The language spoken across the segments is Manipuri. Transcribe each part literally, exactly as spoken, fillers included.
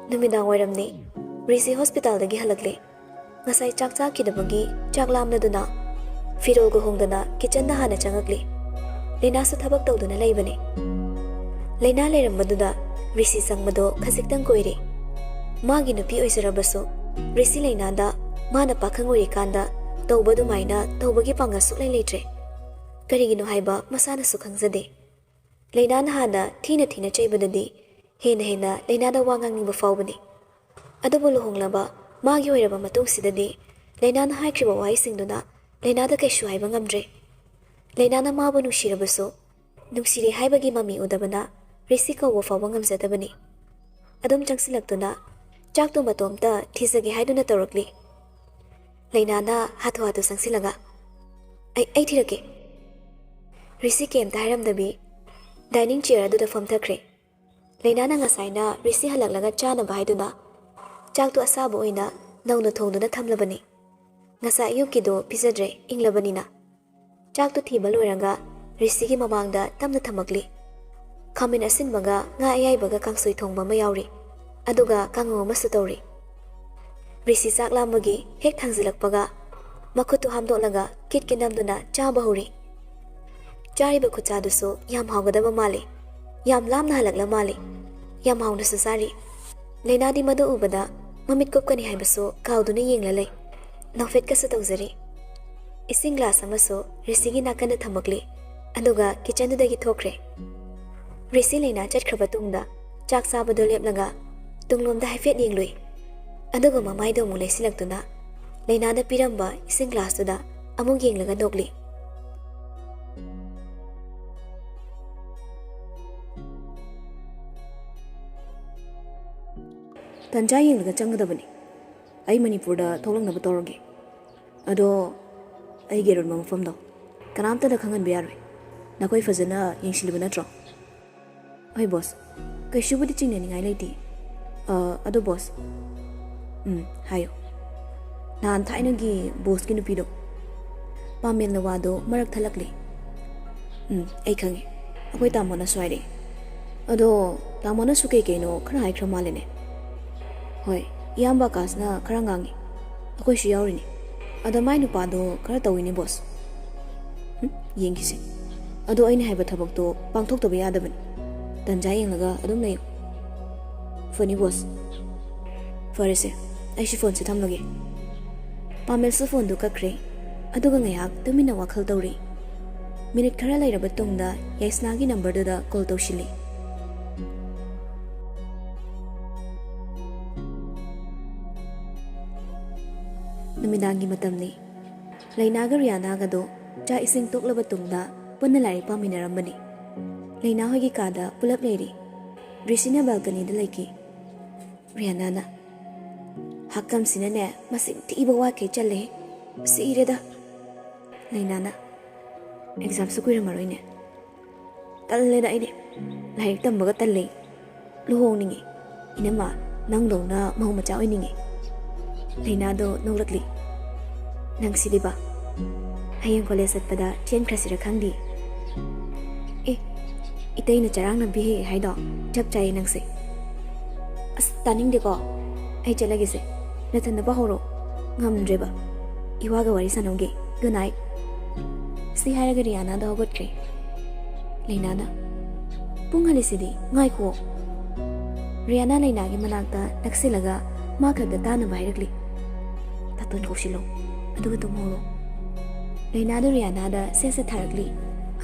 ꯅꯨꯃꯤꯗꯥꯡ ꯋꯥꯏꯔꯝꯅꯤ꯫ ꯔꯤꯁꯤ ꯍꯣꯁꯄꯤꯇꯥꯜꯗꯒꯤ ꯍꯜꯂꯛꯂꯦ꯫ ꯉꯁꯥꯏ ꯆꯥꯛ ꯆꯥꯈꯤꯗꯕꯒꯤ ꯆꯥꯛ ꯂꯥꯝꯂꯗꯨꯅ ꯐꯤꯔꯣꯜꯒ ꯍꯣꯡꯗꯅ ꯀꯤꯆꯟꯗ ꯍꯥꯟꯅ ꯆꯪꯉꯛꯂꯤ꯫ ꯂꯩꯅꯥꯁꯨ ꯊꯕꯛ ꯇꯧꯗꯨꯅ ꯂꯩꯕꯅꯤ꯫ ꯂꯩꯅꯥ ꯂꯩꯔꯝꯕꯗꯨꯗ ꯔꯤꯁꯤ ꯆꯪꯕꯗꯣ ꯈꯖꯤꯛꯇꯪ ꯀꯨꯏꯔꯦ꯫ ꯃꯥꯒꯤ ꯅꯨꯄꯤ ꯑꯣꯏꯖꯔꯕꯁꯨ ꯔꯤꯁꯤ ꯂꯩꯅꯥꯗ ꯃꯥꯅ ꯄꯥꯈꯪ ꯑꯣꯏꯔꯤꯀꯥꯟꯗ ꯇꯧꯕ ꯑꯗꯨꯃꯥꯏꯅ ꯇꯧꯕꯒꯤ ꯄꯥꯡꯒꯜ ꯁꯨꯛꯂꯩ ꯂꯩꯇ꯭ꯔꯦ꯫ ꯀꯔꯤꯒꯤꯅꯣ ꯍꯥꯏꯕ ꯃꯁꯥꯅꯁꯨ ꯈꯪꯖꯗꯦ꯫ ꯂꯩꯅꯥꯅ ꯍꯥꯟꯅ ꯊꯤꯅ ꯊꯤꯅ ꯆꯩꯕꯗꯗꯤ ꯍꯦꯟꯅ ꯍꯦꯟꯅ ꯂꯩꯅꯥꯗ ꯋꯥ ꯉꯥꯡꯅꯤꯡꯕ ꯐꯥꯎꯕꯅꯤ꯫ ꯑꯗꯨꯕꯨ ꯂꯨꯍꯣꯡꯂꯕ ꯃꯥꯒꯤ ꯑꯣꯏꯔꯕ ꯃꯇꯨꯡꯁꯤꯗꯗꯤ ꯂꯩꯅꯥꯅ ꯍꯥꯏꯈ꯭ꯔꯤꯕ ꯋꯥꯍꯩꯁꯤꯡꯗꯨꯅ ꯂꯩꯅꯥꯗ ꯀꯩꯁꯨ ꯍꯥꯏꯕ ꯉꯝꯗ꯭ꯔꯦ꯫ ꯂꯩꯅꯥꯅ ꯃꯥꯕꯨ ꯅꯨꯡꯁꯤꯔꯕꯁꯨ ꯅꯨꯡꯁꯤꯔꯦ ꯍꯥꯏꯕꯒꯤ ꯃꯃꯤ ꯎꯗꯕꯅ ꯔꯤꯁꯤ ꯀꯧꯕ ꯐꯥꯎꯕ ꯉꯝꯖꯗꯕꯅꯤ꯫ ꯑꯗꯨꯝ ꯆꯪꯁꯤꯜꯂꯛꯇꯨꯅ ꯆꯥꯛꯇꯨ ꯃꯇꯣꯝꯇ ꯊꯤꯖꯒꯦ ꯍꯥꯏꯗꯨꯅ ꯇꯧꯔꯛꯂꯤ꯫ ꯂꯩꯅꯥꯅ ꯍꯥꯊꯨ ꯍꯥꯊꯨ ꯆꯪꯁꯤꯜꯂꯒ, "ꯑꯩ, ꯑꯩ ꯊꯤꯔꯛꯀꯦ꯫" ꯔꯤꯁꯤ ꯀꯩꯝꯇ ꯍꯥꯏꯔꯝꯗꯕꯤ ꯗꯥꯏꯅꯤꯡ ꯆꯤꯌꯔ ꯑꯗꯨꯗ ꯐꯝꯊꯈ꯭ꯔꯦ꯫ ꯂꯩꯅꯥꯅ ꯉꯁꯥꯏꯅ ꯔꯤꯁꯤ ꯍꯜꯂꯛꯂꯒ ꯆꯥꯅꯕ ꯍꯥꯏꯗꯨꯅ ꯆꯥꯛꯇꯨ ꯑꯁꯥꯕ ꯑꯣꯏꯅ ꯅꯧꯅ ꯊꯣꯡꯗꯨꯅ ꯊꯝꯂꯕꯅꯤ꯫ ꯉꯁꯥꯏ ꯑꯌꯨꯛꯀꯤꯗꯨ ꯄꯤꯖꯗ꯭ꯔꯦ, ꯏꯪꯂꯕꯅꯤꯅ꯫ ꯆꯥꯛꯇꯨ ꯊꯤꯕ ꯂꯣꯏꯔꯒ ꯔꯤꯁꯤꯒꯤ ꯃꯃꯥꯡꯗ ꯇꯞꯅ ꯊꯝꯃꯛꯂꯤ꯫ ꯈꯥꯃꯦꯟ ꯑꯁꯤꯟꯕꯒ ꯉꯥ ꯑꯌꯥꯏꯕꯒ ꯀꯥꯡꯁꯣꯏ ꯊꯣꯡꯕ ꯑꯃ ꯌꯥꯎꯔꯤ, ꯑꯗꯨꯒ ꯀꯥꯡꯉꯧ ꯑꯃꯁꯨ ꯇꯧꯔꯤ꯫ ꯔꯤꯁꯤ ꯆꯥꯛ ꯂꯥꯝꯕꯒꯤ ꯍꯦꯛ ꯊꯥꯡꯖꯤꯜꯂꯛꯄꯒ ꯃꯈꯨꯠꯇꯨ ꯍꯥꯝꯗꯣꯛꯂꯒ ꯀꯤꯠ ꯀꯤꯠ ꯅꯝꯗꯨꯅ ꯆꯥꯕ ꯍꯧꯔꯤ꯫ ꯆꯥꯔꯤꯕ ꯈꯨꯠꯆꯥꯗꯨꯁꯨ ꯌꯥꯝ ꯍꯥꯎꯒꯗꯕ ꯃꯥꯜꯂꯤ꯫ ꯌꯥꯝ ꯂꯥꯝꯅ ꯍꯜꯂꯛꯂ ꯃꯥꯜꯂꯤ꯫ ꯌꯥꯝ ꯍꯥꯎꯅꯁꯨ ꯆꯥꯔꯤ꯫ ꯂꯩꯅꯥꯗꯤ ꯃꯗꯨ ꯎꯕꯗ ꯃꯃꯤꯠ ꯀꯨꯞꯀꯅꯤ ꯍꯥꯏꯕꯁꯨ ꯀꯥꯎꯗꯨꯅ ꯌꯦꯡꯂ ꯂꯩ꯫ ꯅꯣꯛꯐꯦꯠꯀꯁꯨ ꯇꯧꯖꯔꯤ꯫ ꯏꯁꯤꯡ ꯒ꯭ꯂꯥꯁ ꯑꯃꯁꯨ ꯔꯤꯁꯤꯒꯤ ꯅꯥꯀꯟꯗ ꯊꯝꯃꯛꯂꯤ, ꯑꯗꯨꯒ ꯀꯤꯆꯟꯗꯨꯗꯒꯤ ꯊꯣꯛꯈ꯭ꯔꯦ꯫ ꯔꯤꯁꯤ ꯂꯩꯅꯥ ꯆꯠꯈ꯭ꯔꯕ ꯇꯨꯡꯗ ꯆꯥꯛ ꯆꯥꯕꯗꯨ ꯂꯦꯞꯂꯒ ꯇꯨꯡꯂꯣꯝꯗ ꯍꯥꯏꯐꯦꯠ ꯌꯦꯡꯂꯨꯏ꯫ ꯑꯗꯨꯒ ꯃꯃꯥꯏꯗꯣ ꯑꯃꯨꯛ ꯂꯩꯁꯤꯜꯂꯛꯇꯨꯅ ꯂꯩꯅꯥꯗ ꯄꯤꯔꯝꯕ ꯏꯁꯤꯡ ꯒ꯭ꯂꯥꯁꯇꯨꯗ ꯑꯃꯨꯛ ꯌꯦꯡꯂꯒ ꯅꯣꯛꯂꯤ꯫ "ꯇꯟꯖꯥ ꯌꯦꯡꯂꯒ ꯆꯪꯒꯗꯕꯅꯤ꯫ ꯑꯩ ꯃꯅꯤꯄꯨꯔꯗ ꯊꯣꯛꯂꯛꯅꯕ ꯇꯧꯔꯒꯦ꯫ ꯑꯗꯣ ꯑꯩꯒꯤ ꯑꯔꯨꯟꯕ ꯃꯐꯝꯗꯣ ꯀꯅꯥꯝꯇꯗ ꯈꯪꯍꯟꯕ ꯌꯥꯔꯣꯏ꯫ ꯅꯈꯣꯏ ꯐꯖꯅ ꯌꯦꯡꯁꯤꯜꯂꯤꯕ ꯅꯠꯇ꯭ꯔꯣ?" "ꯍꯣꯏ ꯕꯣꯁ, ꯀꯩꯁꯨꯕꯨꯗꯤ ꯆꯤꯡꯅꯅꯤꯡꯉꯥꯏ ꯂꯩꯇꯦ꯫ ꯑ, ꯑꯗꯣ ꯕꯣꯁ," "ꯎꯝ, ꯍꯥꯏꯌꯣ꯫" "ꯅꯍꯥꯟ ꯊꯥꯏꯅꯒꯤ ꯕꯣꯁꯀꯤ ꯅꯨꯄꯤꯗꯣ, ꯄꯥꯃꯦꯜꯅ ꯋꯥꯗꯣ ꯃꯔꯛ ꯊꯠꯂꯛꯂꯦ꯫" "ꯎꯝ, ꯑꯩ ꯈꯪꯉꯦ꯫ ꯑꯩꯈꯣꯏ ꯇꯥꯃꯣꯅꯁꯨ ꯍꯥꯏꯔꯛꯑꯦ꯫ ꯑꯗꯣ ꯇꯥꯃꯣꯅꯁꯨ ꯀꯩ ꯀꯩꯅꯣ ꯈꯔ ꯍꯥꯏꯈ꯭ꯔ ꯃꯥꯜꯂꯦꯅꯦ?" ꯍꯣꯏ, ꯏꯌꯥꯝꯕ ꯑꯀꯥꯁꯅ ꯈꯔ ꯉꯥꯡꯉꯤ꯫ ꯑꯩꯈꯣꯏꯁꯨ ꯌꯥꯎꯔꯤꯅꯤ꯫ ꯑꯗꯣ ꯃꯥꯏ ꯅꯨꯄꯥꯗꯣ ꯈꯔ ꯇꯧꯏꯅꯦ, ꯕꯣꯁ꯫ ꯍꯨꯝ, ꯌꯦꯡꯈꯤꯁꯦ꯫ ꯑꯗꯣ ꯑꯩꯅ ꯍꯥꯏꯕ ꯊꯕꯛꯇꯣ ꯄꯥꯡꯊꯣꯛꯇꯕ ꯌꯥꯗꯕꯅꯤ꯫ ꯇꯟꯖꯥ ꯌꯦꯡꯂꯒ ꯑꯗꯨꯝ ꯂꯩꯌꯨ꯫ ꯐꯅꯤ, ꯕꯣꯁ꯫ ꯐꯔꯦꯁꯦ, ꯑꯩꯁꯨ ꯐꯣꯟꯁꯦ ꯊꯝꯂꯒꯦ꯫ ꯄꯥꯃꯦꯜꯁꯨ ꯐꯣꯟꯗꯨ ꯀꯛꯈ꯭ꯔꯦ꯫ ꯑꯗꯨꯒ ꯉꯥꯏꯍꯥꯛ ꯇꯨꯃꯤꯟꯅ ꯋꯥꯈꯜ ꯇꯧꯔꯤ꯫ ꯃꯤꯅꯤꯠ ꯈꯔ ꯂꯩꯔꯕ ꯇꯨꯡꯗ ꯌꯥꯏꯁꯅꯥꯒꯤ ꯅꯝꯕꯔꯗꯨꯗ ꯀꯣꯜ ꯇꯧꯁꯤꯜꯂꯤ꯫ ꯅꯨꯃꯤꯗꯥꯡꯒꯤ ꯃꯇꯝꯅꯤ꯫ ꯂꯩꯅꯥꯒ ꯔꯤꯌꯥꯅꯥꯒꯗꯣ ꯆꯥꯛ ꯏꯁꯤꯡ ꯇꯣꯛꯂꯕ ꯇꯨꯡꯗ ꯄꯨꯟꯅ ꯂꯥꯏꯔꯤꯛ ꯄꯥꯃꯤꯟꯅꯔꯝꯕꯅꯤ꯫ ꯂꯩꯅꯥ ꯍꯣꯏꯒꯤ ꯀꯥꯗ ꯄꯨꯂꯞ ꯂꯩꯔꯤ꯫ ꯔꯤꯁꯤꯅ ꯕꯦꯜꯀꯅꯤꯗ ꯂꯩꯈꯤ꯫ ꯔꯤꯌꯥꯅꯥꯅ, "ꯍꯛꯀꯝꯁꯤꯅꯅꯦ, ꯃꯁꯤꯡ ꯊꯤꯕ ꯋꯥꯠꯈꯩ ꯆꯜꯂꯦ꯫ ꯁꯤꯔꯦꯗ꯫" ꯂꯩꯅꯥꯅ, "ꯑꯦꯛꯖꯥꯝꯁꯨ ꯀꯨꯏꯔꯝꯃꯔꯣꯏꯅꯦ꯫ ꯇꯜꯂꯦꯗ ꯑꯩꯗꯤ꯫ ꯂꯥꯏꯔꯤꯛ ꯇꯝꯕꯒ ꯇꯜꯂꯦ꯫ ꯂꯨꯍꯣꯡꯅꯤꯡꯉꯤ꯫ ꯏꯅꯝꯃ, ꯅꯪꯗꯧꯅ ꯃꯧ ꯃꯆꯥ ꯑꯣꯏꯅꯤꯡꯉꯤ꯫" ꯂꯩꯅꯥꯗꯣ ꯅꯣꯛꯂꯛꯂꯤ꯫ "ꯅꯪꯁꯤꯗꯤꯕ꯫ ꯍꯌꯦꯡ ꯀꯣꯂꯦꯖ ꯆꯠꯄꯗ ꯆꯦꯟꯈ꯭ꯔꯁꯤꯔ ꯈꯪꯗꯦ꯫" "ꯑꯦ, ꯏꯇꯩꯅ ꯆꯔꯥꯡꯅꯕꯤꯍꯦ ꯍꯥꯏꯗꯣ ꯆꯞ ꯆꯥꯏꯌꯦ ꯅꯪꯁꯦ꯫" "ꯑꯁ, ꯇꯥꯅꯤꯡꯗꯦꯀꯣ꯫ ꯑꯩ ꯆꯠꯂꯒꯦꯁꯦ꯫ ꯅꯊꯟꯗ ꯄꯥꯍꯧꯔꯣ꯫ ꯉꯝꯗ꯭ꯔꯦꯕ꯫ ꯏꯋꯥꯒ ꯋꯥꯔꯤ ꯁꯥꯟꯅꯧꯒꯦ꯫ Good night." ꯁꯤ ꯍꯥꯏꯔꯒ ꯔꯤꯌꯥꯅꯥꯗꯣ ꯍꯧꯒꯠꯈ꯭ꯔꯦ꯫ ꯂꯩꯅꯥꯅ, "ꯄꯨꯡ ꯍꯜꯂꯤꯁꯤꯗꯤ, ꯉꯥꯏꯈꯣ꯫" ꯔꯤꯌꯥꯅꯥ ꯂꯩꯅꯥꯒꯤ ꯃꯅꯥꯛꯇ ꯅꯛꯁꯤꯜꯂꯒ ꯃꯥ ꯈꯛꯇ ꯇꯥꯅꯕ ꯍꯥꯏꯔꯛꯂꯤ꯫ "ꯇꯥꯇꯣꯟ ꯀꯧꯁꯤꯜꯂꯣ, ꯑꯗꯨꯒ ꯇꯨꯝꯍꯧꯔꯣ꯫" ꯂꯩꯅꯥꯗꯨ ꯔꯤꯌꯥꯅꯥꯗ ꯁꯦꯠ ꯁꯦꯠ ꯊꯥꯔꯛꯂꯤ꯫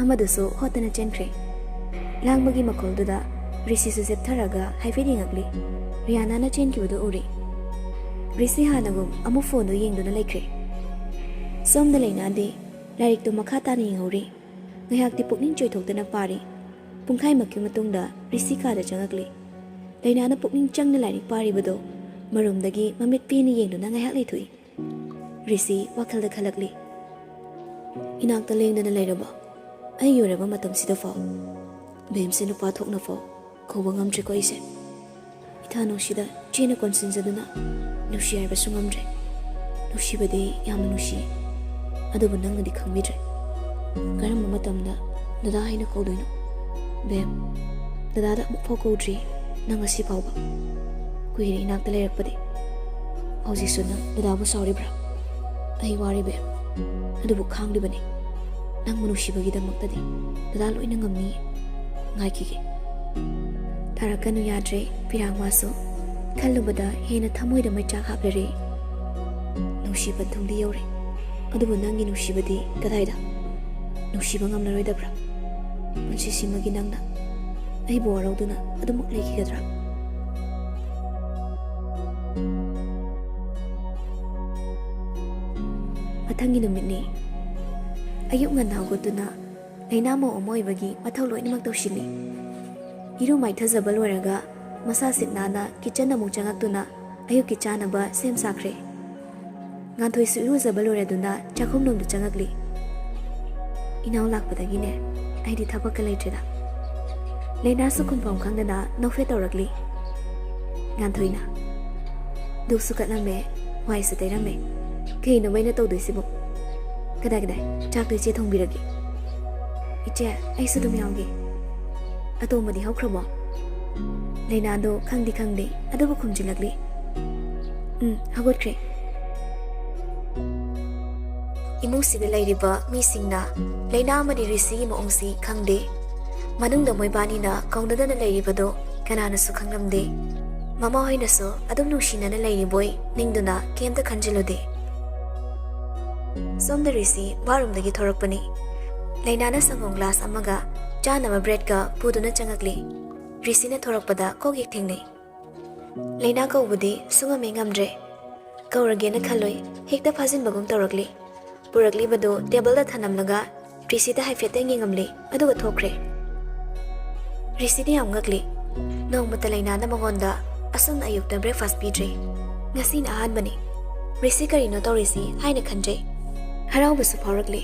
ꯑꯃꯗꯨꯁꯨ ꯍꯣꯠꯇꯅ ꯆꯦꯟꯈ꯭ꯔꯦ꯫ ꯂꯥꯡꯕꯒꯤ ꯃꯈꯣꯜꯗꯨꯗ ꯔꯤꯁꯤꯁꯨ ꯆꯦꯞꯊꯔꯒ ꯍꯥꯏꯐꯦꯠ ꯌꯦꯡꯉꯛꯂꯤ꯫ ꯔꯤꯌꯥꯅꯥꯅ ꯆꯦꯟꯈꯤꯕꯗꯨ ꯎꯔꯤ꯫ ꯔꯤꯁꯤ ꯍꯥꯟꯅꯒꯨꯝ ꯑꯃꯨꯛ ꯐꯣꯟꯗꯨ ꯌꯦꯡꯗꯨꯅ ꯂꯩꯈ꯭ꯔꯦ꯫ ꯁꯣꯝꯗ ꯂꯩꯅꯥꯗꯤ ꯂꯥꯏꯔꯤꯛꯇꯨ ꯃꯈꯥ ꯇꯥꯅ ꯌꯦꯡꯍꯧꯔꯤ꯫ ꯉꯥꯏꯍꯥꯛꯇꯤ ꯄꯨꯛꯅꯤꯡ ꯆꯣꯏꯊꯣꯛꯇꯅ ꯄꯥꯔꯤ꯫ ꯄꯨꯡꯈꯥꯏꯃꯨꯛꯀꯤ ꯃꯇꯨꯡꯗ ꯔꯤꯁꯤ ꯀꯥꯗ ꯆꯪꯉꯛꯂꯤ꯫ ꯂꯩꯅꯥꯅ ꯄꯨꯛꯅꯤꯡ ꯆꯪꯅ ꯂꯥꯏꯔꯤꯛ ꯄꯥꯔꯤꯕꯗꯨ ꯃꯔꯨꯝꯗꯒꯤ ꯃꯃꯤꯠ ꯄꯦꯅ ꯌꯦꯡꯗꯨꯅ ꯉꯥꯏꯍꯥꯛ ꯂꯩꯊꯣꯛꯏ꯫ ꯔꯤꯁꯤ ꯋꯥꯈꯜꯗ ꯈꯜꯂꯛꯂꯤ꯫ "ꯏꯅꯥꯛꯇ ꯂꯦꯡꯗꯅ ꯂꯩꯔꯕ ꯑꯩꯒꯤ ꯑꯣꯏꯔꯕ ꯃꯇꯝꯁꯤꯗꯐꯥꯎ ꯕꯦꯝꯁꯦ ꯅꯨꯄꯥ ꯊꯣꯛꯅꯐꯥꯎ ꯀꯧꯕ ꯉꯝꯗ꯭ꯔꯦꯀꯣ ꯑꯩꯁꯦ꯫ ꯏꯊꯥ ꯅꯨꯡꯁꯤꯗ ꯆꯦꯅ ꯀꯣꯟꯁꯤꯟꯖꯗꯨꯅ ꯅꯨꯡꯁꯤ ꯍꯥꯏꯕꯁꯨ ꯉꯝꯗ꯭ꯔꯦ꯫ ꯅꯨꯡꯁꯤꯕꯗꯤ ꯌꯥꯝꯅ ꯅꯨꯡꯁꯤ, ꯑꯗꯨꯕꯨ ꯅꯪꯅꯗꯤ ꯈꯪꯕꯤꯗ꯭ꯔꯦ꯫ ꯀꯔꯝꯕ ꯃꯇꯝꯗ ꯗꯗꯥ ꯍꯥꯏꯅ ꯀꯧꯗꯣꯏꯅꯣ? ꯕꯦꯝ, ꯗꯗꯥꯗ ꯑꯃꯨꯛꯐꯥꯎ ꯀꯧꯗ꯭ꯔꯤ ꯅꯪ ꯉꯁꯤ ꯐꯥꯎꯕ꯫" ꯀꯨꯏꯔꯦ ꯏꯅꯥꯛꯇ ꯂꯩꯔꯛꯄꯗꯤ꯫ ꯍꯧꯖꯤꯛꯁꯨ ꯅꯪ ꯗꯗꯥꯕꯨ ꯁꯥꯎꯔꯤꯕ꯭ꯔꯥ? ꯑꯩ ꯋꯥꯔꯦ ꯕꯦꯝ, ꯑꯗꯨꯕꯨ ꯈꯥꯡꯂꯤꯕꯅꯤ꯫ ꯅꯪꯕꯨ ꯅꯨꯡꯁꯤꯕꯒꯤꯗꯃꯛꯇꯗꯤ ꯗꯗꯥ ꯂꯣꯏꯅ ꯉꯝꯅꯤꯌꯦ꯫ ꯉꯥꯏꯈꯤꯒꯦ꯫ ꯊꯥꯔꯛꯀꯅꯨ ꯌꯥꯗ꯭ꯔꯦ ꯄꯤꯔꯥꯡ ꯃꯥꯁꯨ꯫ ꯈꯜꯂꯨꯕꯗ ꯍꯦꯟꯅ ꯊꯃꯣꯏꯗ ꯃꯩꯆꯥꯛ ꯍꯥꯞꯂꯔꯦ꯫ ꯅꯨꯡꯁꯤꯕ ꯊꯨꯡꯗꯤ ꯌꯧꯔꯦ, ꯑꯗꯨꯕꯨ ꯅꯪꯒꯤ ꯅꯨꯡꯁꯤꯕꯗꯤ ꯀꯗꯥꯏꯗ? ꯅꯨꯡꯁꯤꯕ ꯉꯝꯂꯔꯣꯏꯗꯕ꯭ꯔꯥ? ꯄꯨꯟꯁꯤꯁꯤꯃꯒꯤ ꯅꯪꯅ ꯑꯩꯕꯨ ꯋꯥꯔꯧꯗꯨꯅ ꯑꯗꯨꯃꯛ ꯂꯩꯈꯤꯒꯗ꯭ꯔꯥ? ꯃꯊꯪꯒꯤ ꯅꯨꯃꯤꯠꯅꯤ꯫ ꯑꯌꯨꯛ ꯉꯟꯅ ꯍꯧꯒꯠꯇꯨꯅ ꯂꯩꯅꯥ ꯃꯧ ꯑꯃ ꯑꯣꯏꯕꯒꯤ ꯃꯊꯧ ꯂꯣꯏꯅꯃꯛ ꯇꯧꯁꯤꯜꯂꯤ꯫ ꯏꯔꯨ ꯃꯥꯏꯊꯖꯕ ꯂꯣꯏꯔꯒ ꯃꯁꯥ ꯁꯤꯠ ꯅꯥꯟꯅ ꯀꯤꯆꯟ ꯑꯃꯨꯛ ꯆꯪꯉꯛꯇꯨꯅ ꯑꯌꯨꯛꯀꯤ ꯆꯥꯅꯕ ꯁꯦꯝ ꯁꯥꯈ꯭ꯔꯦ꯫ ꯉꯥꯟꯊꯣꯏꯁꯨ ꯏꯔꯨꯖꯕ ꯂꯣꯏꯔꯗꯨꯅ ꯆꯥꯛꯈꯨꯝꯂꯣꯝꯗ ꯆꯪꯉꯛꯂꯤ꯫ ꯏꯅꯥꯎ ꯂꯥꯛꯄꯗꯒꯤꯅꯦ ꯑꯩꯗꯤ ꯊꯕꯛꯀ ꯂꯩꯇ꯭ꯔꯦꯗ꯫ ꯂꯩꯅꯥꯁꯨ ꯈꯨꯝꯐꯝ ꯈꯪꯗꯅ ꯅꯣꯛꯐꯦꯠ ꯇꯧꯔꯛꯂꯤ꯫ ꯉꯥꯟꯊꯣꯏꯅ, "ꯗꯨꯛꯁꯨ ꯀꯠꯂꯝꯃꯦ, ꯋꯥꯏꯁꯨ ꯇꯩꯔꯝꯃꯦ꯫ ꯀꯩꯅꯣꯕ ꯑꯩꯅ ꯇꯧꯗꯣꯏꯁꯤꯕꯣ? ꯀꯗꯥꯏ ꯀꯗꯥꯏ? ꯆꯥꯛꯇꯣ ꯏꯆꯦ ꯊꯣꯡꯕꯤꯔꯒꯦ꯫ ꯏꯆꯦ, ꯑꯩꯁꯨ ꯑꯗꯨꯝ ꯌꯥꯎꯒꯦ꯫ ꯑꯇꯣꯝꯕꯗꯤ ꯍꯧꯈ꯭ꯔꯕꯣ?" ꯂꯩꯅꯥꯗꯣ ꯈꯪꯗꯤ ꯈꯪꯗꯦ, ꯑꯗꯨꯕꯨ ꯈꯨꯝꯖꯤꯜꯂꯛꯂꯤ꯫ "ꯎꯝ, ꯍꯧꯒꯠꯈ꯭ꯔꯦ꯫" ꯏꯃꯨꯡꯁꯤꯗ ꯂꯩꯔꯤꯕ ꯃꯤꯁꯤꯡꯅ ꯂꯩꯅꯥ ꯑꯃꯗꯤ ꯔꯤꯁꯤꯒꯤ ꯃꯑꯣꯡꯁꯤ ꯈꯪꯗꯦ꯫ ꯃꯅꯨꯡꯗ ꯃꯣꯏꯕꯥꯅꯤꯅ ꯀꯧꯅꯗꯅ ꯂꯩꯔꯤꯕꯗꯣ ꯀꯅꯥꯅꯁꯨ ꯈꯪꯂꯝꯗꯦ꯫ ꯃꯃꯥ ꯍꯣꯏꯅꯁꯨ ꯑꯗꯨꯝ ꯅꯨꯡꯁꯤꯅꯅ ꯂꯩꯔꯤꯕꯣꯏ ꯅꯤꯡꯗꯨꯅ ꯀꯩꯝꯇ ꯈꯟꯖꯤꯜꯂꯨꯗꯦ꯫ ꯁꯣꯝꯗ ꯔꯤꯁꯤ ꯕꯥꯠꯔꯨꯝꯗꯒꯤ ꯊꯣꯔꯛꯄꯅꯤ꯫ ꯂꯩꯅꯥꯅ ꯁꯪꯒꯣꯝ ꯒ꯭ꯂꯥꯁ ꯑꯃꯒ ꯆꯥꯅꯕ ꯕ꯭ꯔꯦꯗꯀ ꯄꯨꯗꯨꯅ ꯆꯪꯉꯛꯂꯤ꯫ ꯔꯤꯁꯤꯅ ꯊꯣꯔꯛꯄꯗ ꯀꯣꯛ ꯍꯦꯛ ꯊꯦꯡꯅꯩ꯫ ꯂꯩꯅꯥ ꯀꯧꯕꯗꯤ ꯁꯨꯡꯉꯝ ꯍꯦꯛ ꯉꯝꯗ꯭ꯔꯦ꯫ ꯀꯧꯔꯒꯦꯅ ꯈꯜꯂꯣꯏ, ꯍꯦꯛꯇ ꯐꯥꯖꯤꯟꯕꯒꯨꯝ ꯇꯧꯔꯛꯂꯤ꯫ ꯄꯨꯔꯛꯂꯤꯕꯗꯨ ꯇꯦꯕꯜꯗ ꯊꯅꯝꯂꯒ ꯔꯤꯁꯤꯗ ꯍꯥꯏꯐꯦꯠꯇꯪ ꯌꯦꯡꯉꯝꯂꯤ, ꯑꯗꯨꯒ ꯊꯣꯛꯈ꯭ꯔꯦ꯫ ꯔꯤꯁꯤꯗꯤ ꯌꯥꯝ ꯉꯛꯂꯤ꯫ ꯅꯣꯡꯃꯇ ꯂꯩꯅꯥꯅ ꯃꯉꯣꯟꯗ ꯑꯁꯨꯝꯅ ꯑꯌꯨꯛꯇ ꯕ꯭ꯔꯦꯛꯐꯥꯁ ꯄꯤꯗ꯭ꯔꯤ꯫ ꯉꯁꯤꯅ ꯑꯍꯥꯟꯕꯅꯤ꯫ ꯔꯤꯁꯤ ꯀꯔꯤꯅꯣ ꯇꯧꯔꯤꯁꯤ ꯍꯥꯏꯅ ꯈꯟꯖꯩ꯫ ꯍꯔꯥꯎꯕꯁꯨ ꯐꯥꯎꯔꯛꯂꯤ꯫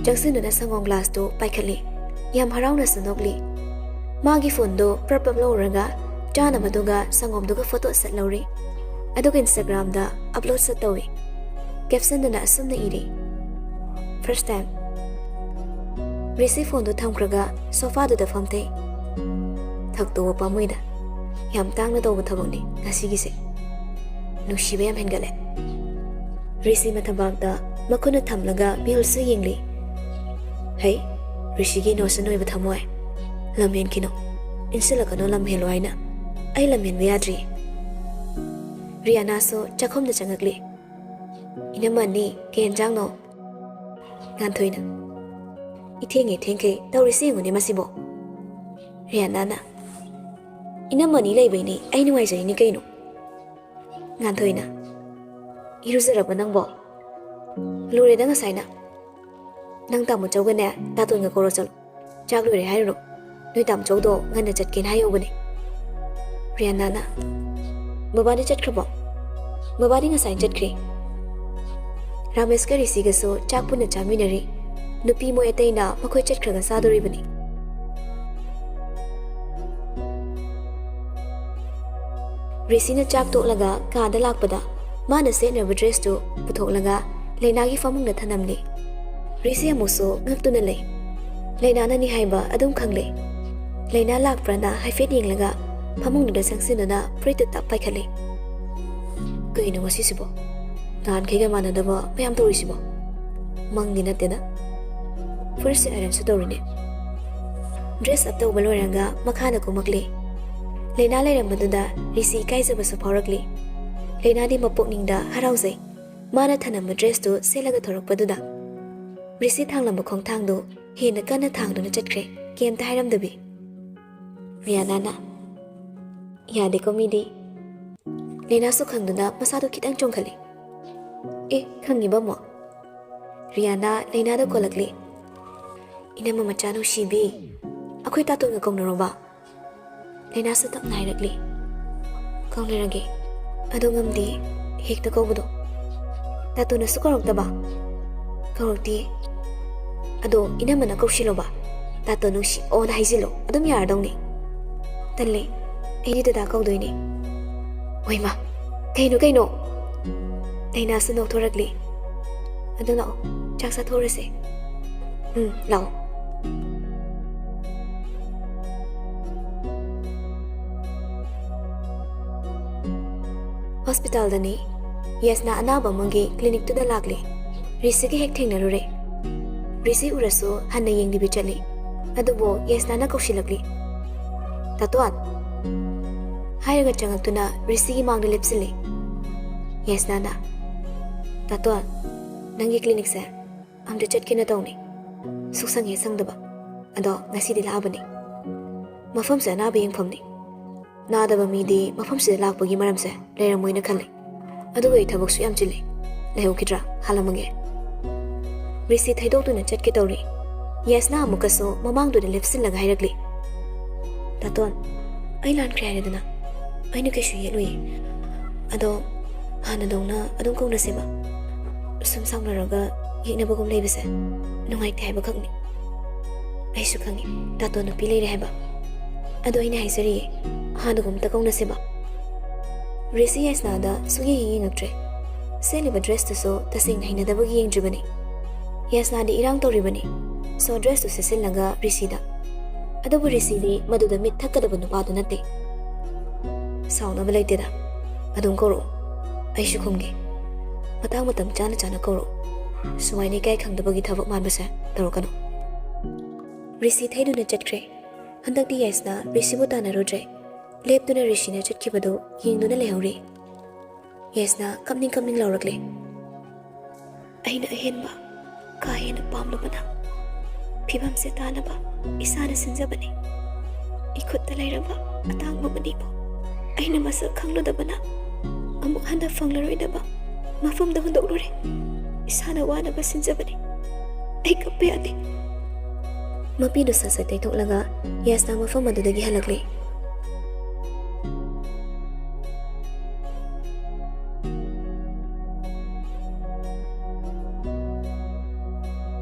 ꯆꯪꯁꯤꯟꯗꯨꯅ ꯁꯪꯒꯣꯝ ꯒ꯭ꯂꯥꯁꯇꯨ ꯄꯥꯏꯈꯠꯂꯤ꯫ ꯌꯥꯝ ꯍꯔꯥꯎꯅꯁꯨ ꯅꯣꯛꯂꯤ꯫ ꯃꯥꯒꯤ ꯐꯣꯟꯗꯨ ꯄ꯭ꯔꯞ ꯄ꯭ꯔꯞ ꯂꯧꯔꯒ ꯆꯥꯅꯕꯗꯨꯒ ꯁꯪꯒꯣꯝꯗꯨꯒ ꯐꯣꯇꯣ ꯁꯠ ꯂꯧꯔꯤ꯫ ꯑꯗꯨꯒ ꯏꯟꯁꯇꯥꯒ꯭ꯔꯥꯝꯗ ꯑꯞꯂꯣꯗ ꯁꯠ ꯇꯧꯏ꯫ ꯀꯦꯞꯁꯟꯗꯨꯅ ꯑꯁꯨꯝꯅ ꯏꯔꯤ, "First time꯫" ꯔꯤꯁꯤ ꯐꯣꯟꯗꯨ ꯊꯝꯈ꯭ꯔꯒ ꯁꯣꯐꯥꯗꯨꯗ ꯐꯝꯊꯩ꯫ ꯊꯛꯇꯣꯛꯑꯣ ꯄꯥꯝꯃꯨꯏꯗ꯫ ꯌꯥꯝ ꯇꯥꯡꯅ ꯇꯧꯕ ꯊꯕꯛꯅꯤ ꯉꯁꯤꯒꯤꯁꯦ꯫ ꯅꯨꯡꯁꯤꯕ ꯌꯥꯝ ꯍꯦꯟꯒꯠꯂꯦ꯫ ꯔꯤꯁꯤ ꯃꯊꯕꯥꯛꯇ ꯃꯈꯨꯠꯅ ꯊꯝꯂꯒ ꯃꯤꯍꯨꯜꯁꯨ ꯌꯦꯡꯂꯤ꯫ "ꯍꯩ, ꯔꯤꯁꯤꯒꯤ ꯏꯅꯣꯁꯦꯟ ꯑꯣꯏꯕ ꯊꯃꯣꯏ꯫ ꯂꯝꯍꯦꯟꯈꯤꯅꯣ꯫ ꯏꯟꯁꯤꯜꯂꯛꯀꯅꯣ ꯂꯝꯍꯦꯜꯂꯣ ꯍꯥꯏꯅ꯫ ꯑꯩ ꯂꯝꯍꯦꯟꯕ ꯌꯥꯗ꯭ꯔꯤ꯫" ꯔꯤꯌꯥꯅꯥꯁꯨ ꯆꯥꯛꯈꯨꯝꯗ ꯆꯪꯉꯛꯂꯤ꯫ "ꯏꯅꯝꯃ ꯑꯅꯤ, ꯀꯩ ꯌꯦꯟꯖꯥꯡꯅꯣ?" ꯉꯥꯟꯊꯣꯏꯅ, "ꯏꯊꯦꯡꯉꯦ ꯊꯦꯡꯈꯩ ꯇꯧꯔꯤꯁꯤ ꯌꯦꯡꯉꯨꯅꯦ ꯃꯁꯤꯕꯣ꯫" ꯔꯤꯌꯥꯅꯥꯅ, "ꯏꯅꯝꯃ ꯑꯅꯤ ꯂꯩꯕꯩꯅꯦ ꯑꯩ ꯅꯨꯡꯉꯥꯏꯖꯔꯤꯅꯤ ꯀꯩꯅꯣ꯫" ꯉꯥꯟꯊꯣꯏꯅ, "ꯏꯔꯨꯖꯔꯕ ꯅꯪꯕꯣ?" "ꯂꯨꯔꯦꯗ ꯉꯁꯥꯏꯅ꯫" "ꯅꯪ ꯇꯥꯃꯣ ꯆꯧꯒꯅꯦ ꯇꯥꯇꯣꯟꯒ ꯀꯧꯔꯣ ꯆꯠꯂꯣ꯫ ꯆꯥꯛ ꯂꯣꯏꯔꯦ ꯍꯥꯏꯔꯨꯔꯣ꯫ ꯅꯣꯏ ꯇꯥꯃꯣ ꯆꯧꯗꯣ ꯉꯟꯅ ꯆꯠꯀꯦꯅ ꯍꯥꯏꯍꯧꯕꯅꯦ꯫" ꯔꯤꯌꯥꯅꯥꯅ, "ꯕꯕꯥꯗꯤ ꯆꯠꯈ꯭ꯔꯕꯣ?" "ꯕꯕꯥꯗꯤ ꯉꯁꯥꯏꯅ ꯆꯠꯈ꯭ꯔꯦ꯫" ꯔꯥꯃꯦꯁꯀ ꯔꯤꯁꯤꯒꯁꯨ ꯆꯥꯛ ꯄꯨꯟꯅ ꯆꯥꯃꯤꯟꯅꯔꯤ꯫ ꯅꯨꯄꯤ ꯃꯣꯏ ꯑꯇꯩꯅ ꯃꯈꯣꯏ ꯆꯠꯈ꯭ꯔꯒ ꯆꯥꯗꯣꯔꯤꯕꯅꯤ꯫ ꯔꯤꯁꯤꯅ ꯆꯥꯛ ꯇꯣꯛꯂꯒ ꯀꯥꯗ ꯂꯥꯛꯄꯗ ꯃꯥꯅ ꯁꯦꯠꯅꯕ ꯗ꯭ꯔꯦꯁꯇꯨ ꯄꯨꯊꯣꯛꯂꯒ ꯂꯩꯅꯥꯒꯤ ꯐꯃꯨꯡꯗ ꯊꯅꯝꯂꯤ꯫ ꯔꯤꯁꯤ ꯑꯃꯨꯛꯁꯨ ꯉꯛꯇꯨꯅ ꯂꯩ꯫ ꯂꯩꯅꯥꯅꯅꯤ ꯍꯥꯏꯕ ꯑꯗꯨꯝ ꯈꯪꯂꯦ꯫ ꯂꯩꯅꯥ ꯂꯥꯛꯄ꯭ꯔꯅ ꯍꯥꯏꯐꯦꯠ ꯌꯦꯡꯂꯒ ꯐꯃꯨꯡꯗꯨꯗ ꯆꯪꯁꯤꯟꯗꯨꯅ ꯐꯨꯔꯤꯠꯇꯨ ꯇꯞ ꯄꯥꯏꯈꯠꯂꯤ꯫ "ꯀꯩꯅꯣ ꯉꯁꯤꯁꯤꯕꯣ? ꯅꯍꯥꯟꯈꯩꯒ ꯃꯥꯟꯅꯗꯕ ꯃꯌꯥꯝ ꯇꯧꯔꯤꯁꯤꯕꯣ? ꯃꯪꯗꯤ ꯅꯠꯇꯦꯗ꯫ ꯐꯨꯔꯤꯠꯁꯦ ꯑꯥꯏꯔꯟꯁꯨ ꯇꯧꯔꯤꯅꯦ꯫" ꯗ꯭ꯔꯦꯁ ꯑꯞ ꯇꯧꯕ ꯂꯣꯏꯔꯒ ꯃꯈꯥꯗ ꯀꯨꯝꯃꯛꯂꯤ꯫ ꯂꯩꯅꯥ ꯂꯩꯔꯝꯕꯗꯨꯗ ꯔꯤꯁꯤ ꯏꯀꯥꯏꯖꯕꯁꯨ ꯐꯥꯎꯔꯛꯂꯤ꯫ ꯂꯩꯅꯥꯗꯤ ꯃꯄꯨꯛꯅꯤꯡꯗ ꯍꯔꯥꯎꯖꯩ꯫ ꯃꯥꯅ ꯊꯅꯝꯕ ꯗ꯭ꯔꯦꯁꯇꯨ ꯁꯦꯠꯂꯒ ꯊꯣꯔꯛꯄꯗꯨꯗ ꯔꯤꯁꯤ ꯊꯥꯡꯂꯝꯕ ꯈꯣꯡꯊꯥꯡꯗꯨ ꯍꯦꯟꯅ ꯀꯟꯅ ꯊꯥꯡꯗꯨꯅ ꯆꯠꯈ꯭ꯔꯦ, ꯀꯩꯝꯇ ꯍꯥꯏꯔꯝꯗꯕꯤ꯫ ꯔꯤꯌꯥꯅꯥꯅ, "ꯌꯥꯗꯦꯀꯣ ꯃꯤꯗꯤ꯫" ꯂꯩꯅꯥꯁꯨ ꯈꯪꯗꯨꯅ ꯃꯁꯥꯗꯨ ꯈꯤꯇꯪ ꯆꯣꯡꯈꯠꯂꯤ꯫ "ꯑꯦ, ꯈꯪꯉꯤꯕ ꯑꯃꯨꯛ?" ꯔꯤꯌꯥꯅꯥ ꯂꯩꯅꯥꯗ ꯀꯣꯜꯂꯛꯂꯤ꯫ "ꯏꯅꯝꯃ ꯃꯆꯥ ꯅꯨꯡꯁꯤꯕꯤ, ꯑꯩꯈꯣꯏ ꯇꯥꯇꯣꯟꯒ ꯀꯧꯅꯔꯣꯕ?" ꯂꯩꯅꯥꯁꯨ ꯇꯞꯅ ꯍꯥꯏꯔꯛꯂꯤ꯫ "ꯀꯧꯅꯔꯒꯦ꯫ ꯑꯗꯣ ꯉꯝꯗꯦ ꯍꯦꯛꯇ ꯀꯧꯕꯗꯣ꯫ ꯇꯥꯇꯣꯟꯅꯁꯨ ꯀꯧꯔꯛꯇꯕ?" "ꯀꯧꯔꯛꯇꯦ꯫" "ꯑꯗꯣ ꯏꯅꯝꯃꯅ ꯀꯧꯁꯤꯜꯂꯣꯕ꯫ ꯇꯥꯇꯣꯟ ꯅꯨꯡꯁꯤ ꯑꯣꯅ ꯍꯥꯏꯖꯤꯜꯂꯣ, ꯑꯗꯨꯝ ꯌꯥꯔꯗꯧꯅꯤ꯫" "ꯇꯜꯂꯦ, ꯑꯩꯗꯤ ꯗꯗꯥ ꯀꯧꯗꯣꯏꯅꯦ꯫" "ꯍꯣꯏꯃ, ꯀꯩꯅꯣ ꯀꯩꯅꯣ?" ꯂꯩꯅꯥꯁꯨ ꯅꯣꯛꯊꯣꯔꯛꯂꯤ꯫ "ꯑꯗꯨ ꯂꯥꯛꯑꯣ, ꯆꯥꯛ ꯆꯥꯊꯣꯛꯎꯔꯁꯦ꯫" "ꯎꯝ, ꯂꯥꯛꯑꯣ꯫" ꯍꯣꯁꯄꯤꯇꯥꯜꯗꯅꯤ꯫ ꯌꯦꯁꯅꯥ ꯑꯅꯥꯕ ꯑꯃꯒꯤ ꯀ꯭ꯂꯤꯅꯤꯛꯇꯨꯗ ꯂꯥꯛꯂꯤ꯫ ꯔꯤꯁꯤꯒ ꯍꯦꯛ ꯊꯦꯡꯅꯔꯨꯔꯦ꯫ ꯔꯤꯁꯤ ꯎꯔꯁꯨ ꯍꯟꯅ ꯌꯦꯡꯗꯕꯤ ꯆꯠꯂꯤ꯫ ꯑꯗꯨꯕꯨ ꯌꯦꯁꯅꯥꯅ ꯀꯧꯁꯤꯜꯂꯛꯂꯤ꯫ "ꯇꯥꯇꯣꯟ!" ꯍꯥꯏꯔꯒ ꯆꯪꯉꯛꯇꯨꯅ ꯔꯤꯁꯤꯒꯤ ꯃꯥꯡꯗ ꯂꯦꯞꯁꯤꯜꯂꯤ꯫ ꯌꯦꯁꯅꯥꯅ, "ꯇꯥꯇꯣꯟ, ꯅꯪꯒꯤ ꯀ꯭ꯂꯤꯅꯤꯛꯁꯦ ꯑꯝꯇ ꯆꯠꯀꯦꯅ ꯇꯧꯅꯤ꯫ ꯁꯨꯛꯁꯪ ꯍꯦꯛ ꯁꯪꯗꯕ꯫ ꯑꯗꯣ ꯉꯁꯤꯗꯤ ꯂꯥꯛꯑꯕꯅꯤ꯫ ꯃꯐꯝꯁꯦ ꯑꯅꯥꯕ ꯌꯦꯡꯐꯝꯅꯤ꯫ ꯅꯥꯗꯕ ꯃꯤꯗꯤ ꯃꯐꯝꯁꯤꯗ ꯂꯥꯛꯄꯒꯤ ꯃꯔꯝꯁꯦ ꯂꯩꯔꯝꯃꯣꯏꯅ ꯈꯜꯂꯤ꯫ ꯑꯗꯨꯒ ꯑꯩ ꯊꯕꯛꯁꯨ ꯌꯥꯝ ꯆꯤꯜꯂꯤ꯫ ꯂꯩꯍꯧꯈꯤꯗ꯭ꯔꯥ? ꯍꯥꯜꯂꯝꯃꯒꯦ꯫" ꯔꯤꯁꯤ ꯊꯩꯗꯣꯛꯇꯨꯅ ꯆꯠꯀꯦ ꯇꯧꯔꯤ꯫ ꯌꯦꯁꯅꯥ ꯑꯃꯨꯛꯀꯁꯨ ꯃꯃꯥꯡꯗꯨꯗ ꯂꯦꯞꯁꯤꯜꯂꯒ ꯍꯥꯏꯔꯛꯂꯤ, "ꯇꯥꯇꯣꯟ, ꯑꯩ ꯂꯥꯟꯈ꯭ꯔꯦ ꯍꯥꯏꯔꯦꯗꯅ꯫ ꯑꯩꯅ ꯀꯩꯁꯨ ꯌꯦꯠꯂꯨꯏ꯫ ꯑꯗꯣ ꯍꯥꯟꯅꯗꯧꯅ ꯑꯗꯨꯝ ꯀꯧꯅꯁꯦꯕ꯫ ꯁꯨꯝ ꯁꯥꯎꯅꯔꯒ ꯌꯦꯛꯅꯕꯒꯨꯝ ꯂꯩꯕꯁꯦ ꯅꯨꯡꯉꯥꯏꯇꯦ ꯍꯥꯏꯕꯈꯛꯅꯤ꯫ ꯑꯩꯁꯨ ꯈꯪꯉꯤ, ꯇꯥꯇꯣꯟ ꯅꯨꯄꯤ ꯂꯩꯔꯦ ꯍꯥꯏꯕ꯫ ꯑꯗꯣ ꯑꯩꯅ ꯍꯥꯏꯖꯔꯤꯌꯦ, ꯍꯥꯟꯅꯒꯨꯝꯇ ꯀꯧꯅꯁꯦꯕ꯫" ꯔꯤꯁꯤ ꯌꯦꯁꯅꯥꯗ ꯁꯨꯛꯌꯦꯡ ꯍꯦꯛ ꯌꯦꯡꯉꯛꯇ꯭ꯔꯦ꯫ ꯁꯦꯠꯂꯤꯕ ꯗ꯭ꯔꯦꯁꯇꯨꯁꯨ ꯇꯁꯦꯡꯅ ꯍꯩꯅꯗꯕꯒꯤ ꯌꯦꯡꯗ꯭ꯔꯤꯕꯅꯤ꯫ ꯌꯦꯁꯅꯥꯗꯤ ꯏꯔꯥꯡ ꯇꯧꯔꯤꯕꯅꯤ꯫ ꯁꯣ ꯗ꯭ꯔꯦꯁꯇꯨ ꯁꯦꯠꯆꯤꯜꯂꯒ ꯔꯤꯁꯤꯗ꯫ ꯑꯗꯨꯕꯨ ꯔꯤꯁꯤꯗꯤ ꯃꯗꯨꯗ ꯃꯤꯠ ꯊꯛꯀꯗꯕ ꯅꯨꯄꯥꯗꯨ ꯅꯠꯇꯦ꯫ "ꯁꯥꯎꯅꯕ ꯂꯩꯇꯦꯗ꯫ ꯑꯗꯨꯝ ꯀꯧꯔꯛꯑꯣ꯫ ꯑꯩꯁꯨ ꯈꯨꯝꯒꯦ꯫ ꯃꯇꯥꯡ ꯃꯇꯝ ꯆꯥꯅ ꯆꯥꯅ ꯀꯧꯔꯛꯑꯣ꯫ ꯁꯨꯃꯥꯏꯅ ꯏꯀꯥꯏ ꯈꯪꯗꯕꯒꯤ ꯊꯕꯛ ꯃꯥꯟꯕꯁꯦ ꯇꯧꯔꯛꯀꯅꯨ꯫" ꯔꯤꯁꯤ ꯊꯩꯗꯨꯅ ꯆꯠꯈ꯭ꯔꯦ꯫ ꯍꯟꯗꯛꯇꯤ ꯌꯦꯁꯅꯥ ꯔꯤꯁꯤꯕꯨ ꯇꯥꯟꯅꯔꯨꯗ꯭ꯔꯦ꯫ ꯂꯦꯞꯇꯨꯅ ꯔꯤꯁꯤꯅ ꯆꯠꯈꯤꯕꯗꯨ ꯌꯦꯡꯗꯨꯅ ꯂꯩꯍꯧꯔꯤ꯫ ꯌꯦꯁꯅꯥ ꯀꯞꯅꯤꯡ ꯀꯞꯅꯤꯡ ꯂꯥꯎꯔꯛꯂꯦ꯫ "ꯑꯩꯅ ꯑꯍꯦꯟꯕ ꯀꯥ ꯍꯦꯟꯅ ꯄꯥꯝꯂꯨꯕꯅ ꯐꯤꯕꯝꯁꯦ ꯇꯥꯅꯕ ꯏꯁꯥꯅ ꯁꯤꯟꯖꯕꯅꯤ꯫ ꯏꯈꯨꯠꯇ ꯂꯩꯔꯕ ꯑꯇꯥꯡꯕ ꯃꯅꯤꯕꯨ ꯑꯩꯅ ꯃꯁꯛ ꯈꯪꯂꯨꯗꯕꯅ ꯑꯃꯨꯛ ꯍꯟꯅ ꯐꯪꯂꯔꯣꯏꯗꯕ ꯃꯐꯝꯗ ꯍꯨꯟꯗꯣꯛꯂꯨꯔꯦ꯫ ꯏꯁꯥꯅ ꯋꯥꯅꯕ ꯁꯤꯟꯖꯕꯅꯤ꯫ ꯑꯩ ꯀꯞꯄ ꯌꯥꯗꯦ꯫" ꯃꯄꯤꯗꯨ ꯁꯠ ꯁꯠ ꯇꯩꯊꯣꯛꯂꯒ ꯌꯦꯁꯅꯥ ꯃꯐꯝ ꯑꯗꯨꯗꯒꯤ ꯍꯜꯂꯛꯂꯦ꯫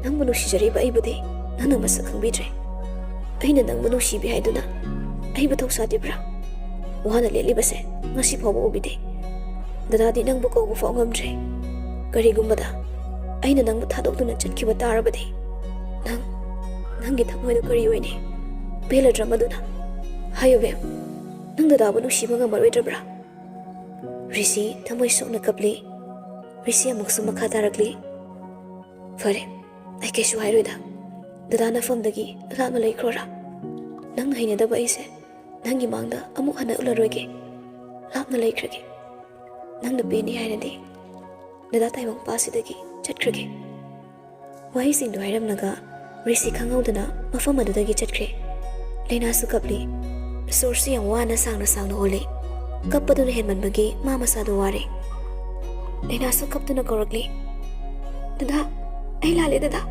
"ꯅꯪꯕꯨ ꯅꯨꯡꯁꯤꯖꯔꯤꯕ ꯑꯩꯕꯨꯗꯤ ꯅꯪꯅ ꯃꯁꯛ ꯈꯪꯕꯤꯗ꯭ꯔꯦ꯫ ꯑꯩꯅ ꯅꯪꯕꯨ ꯅꯨꯡꯁꯤꯕꯤ ꯍꯥꯏꯗꯨꯅ ꯑꯩꯕꯨ ꯊꯧꯁꯥꯗ꯭ꯔꯤꯕ꯭ꯔꯥ? ꯋꯥꯅ ꯂꯦꯜꯂꯤꯕꯁꯦ ꯉꯁꯤ ꯐꯥꯎꯕ ꯎꯕꯤꯗꯦ꯫ ꯗꯗꯥꯗꯤ ꯅꯪꯕꯨ ꯀꯧꯕ ꯐꯥꯎ ꯉꯝꯗ꯭ꯔꯦ꯫ ꯀꯔꯤꯒꯨꯝꯕꯗ ꯑꯩꯅ ꯅꯪꯕꯨ ꯊꯥꯗꯣꯛꯇꯨꯅ ꯆꯠꯈꯤꯕ ꯇꯥꯔꯕꯗꯤ ꯅꯪ, ꯅꯪꯒꯤ ꯊꯃꯣꯏꯗ ꯀꯔꯤ ꯑꯣꯏꯅꯤ? ꯄꯦꯜꯂꯗ꯭ꯔꯥ ꯃꯗꯨꯅ? ꯍꯥꯏꯌꯨ ꯕꯦꯝ, ꯅꯪ ꯗꯗꯥꯕꯨ ꯅꯨꯡꯁꯤꯕ ꯉꯝꯃꯔꯣꯏꯗ꯭ꯔꯕ꯭ꯔꯥ?" ꯔꯤꯁꯤ ꯊꯃꯣꯏ ꯁꯣꯛꯅ ꯀꯞꯂꯤ꯫ ꯔꯤꯁꯤ ꯑꯃꯨꯛꯁꯨ ꯃꯈꯥ ꯇꯥꯔꯛꯂꯤ, "ꯐꯔꯦ, ꯑꯩ ꯀꯩꯁꯨ ꯍꯥꯏꯔꯣꯏꯗ꯫ ꯗꯗꯥ ꯅꯐꯝꯗꯒꯤ ꯂꯥꯞꯅ ꯂꯩꯈ꯭ꯔꯣꯔꯥ? ꯅꯪ ꯍꯩꯅꯗꯕ ꯑꯩꯁꯦ ꯅꯪꯒꯤ ꯃꯥꯡꯗ ꯑꯃꯨꯛ ꯍꯟꯅ ꯎꯠꯂꯔꯣꯏꯒꯦ꯫ ꯂꯥꯞꯅ ꯂꯩꯈ꯭ꯔꯒꯦ꯫ ꯅꯪꯅ ꯄꯦꯟꯅꯤ ꯍꯥꯏꯔꯗꯤ ꯗꯗꯥ ꯇꯥꯏꯕꯪꯄꯥꯁꯤꯗꯒꯤ ꯆꯠꯈ꯭ꯔꯒꯦ"꯫ ꯋꯥꯍꯩꯁꯤꯡꯗꯨ ꯍꯥꯏꯔꯝꯂꯒ ꯔꯤꯁꯤ ꯈꯪꯍꯧꯗꯅ ꯃꯐꯝ ꯑꯗꯨꯗꯒꯤ ꯆꯠꯈ꯭ꯔꯦ꯫ ꯂꯩꯅꯥꯁꯨ ꯀꯞꯂꯤ꯫ ꯁꯣꯔꯁꯨ ꯌꯥꯝ ꯋꯥꯅ ꯁꯥꯡꯅ ꯁꯥꯡꯅ ꯍꯣꯜꯂꯤ꯫ ꯀꯞꯄꯗꯨꯅ ꯍꯦꯟꯃꯟꯕꯒꯤ ꯃꯥ ꯃꯁꯥꯗꯨ ꯋꯥꯔꯦ꯫ ꯂꯩꯅꯥꯁꯨ ꯀꯞꯇꯨꯅ ꯀꯧꯔꯛꯂꯤ, "ꯗꯗꯥ, ꯑꯩ ꯂꯥꯜꯂꯦ ꯗꯗꯥ,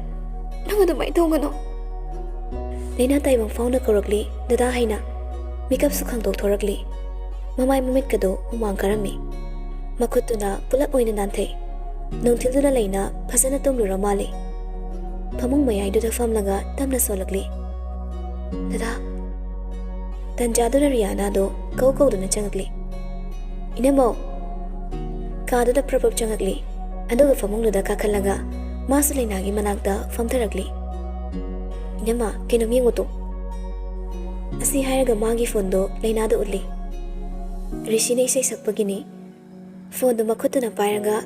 ꯅꯪ ꯑꯗꯨꯃꯥꯏꯅ ꯇꯧꯒꯅꯨ"꯫ ꯂꯩꯅꯥ ꯇꯥꯏꯕꯪ ꯐꯥꯎꯅ ꯀꯧꯔꯛꯂꯤ, "ꯗꯗꯥ" ꯍꯥꯏꯅ꯫ ꯃꯤꯀꯞꯁꯨ ꯈꯪꯗꯣꯛ ꯊꯣꯔꯛꯂꯤ꯫ ꯃꯃꯥꯏ ꯃꯃꯤꯠꯀꯗꯣ ꯍꯨꯃꯥꯡ ꯀꯥꯔꯝꯃꯤ꯫ ꯃꯈꯨꯠꯇꯨꯅ ꯄꯨꯂꯞ ꯑꯣꯏꯅ ꯅꯥꯟꯊꯩ꯫ ꯅꯨꯡꯊꯤꯜꯗꯨꯅ ꯂꯩꯅꯥ ꯐꯖꯅ ꯇꯨꯝꯂꯨꯔ ꯃꯥꯜꯂꯤ꯫ ꯐꯃꯨꯡ ꯃꯌꯥꯏꯗꯨꯗ ꯐꯝꯂꯒ ꯇꯞꯅ ꯁꯣꯜꯂꯛꯂꯤ, "ꯗꯗꯥ"꯫ ꯇꯟꯖꯥꯗꯨꯗ ꯔꯤꯌꯥꯅꯥꯗꯣ ꯀꯧ ꯀꯧꯗꯨꯅ ꯆꯪꯉꯛꯂꯤ꯫ "ꯏꯅꯝꯃꯧ!" ꯀꯥꯗꯨꯗ ꯄ꯭ꯔꯞ ꯄ꯭ꯔꯞ ꯆꯪꯉꯛꯂꯤ꯫ ꯑꯗꯨꯒ ꯐꯃꯨꯡꯗꯨꯗ ꯀꯥꯈꯠꯂꯒ ꯃꯥꯁꯨ ꯂꯩꯅꯥꯒꯤ ꯃꯅꯥꯛꯇ ꯐꯝꯊꯔꯛꯂꯤ꯫ "ꯏꯅꯝꯃ, ꯀꯩꯅꯣꯝ ꯌꯦꯡꯉꯨꯇꯣ"꯫ ꯑꯁꯤ ꯍꯥꯏꯔꯒ ꯃꯥꯒꯤ ꯐꯣꯟꯗꯣ ꯂꯩꯅꯥꯗ ꯎꯠꯂꯤ꯫ ꯔꯤꯁꯤꯅ ꯏꯁꯩ ꯁꯛꯄꯒꯤꯅꯤ꯫ ꯐꯣꯟꯗꯨ ꯃꯈꯨꯠꯇꯨꯅ ꯄꯥꯏꯔꯒ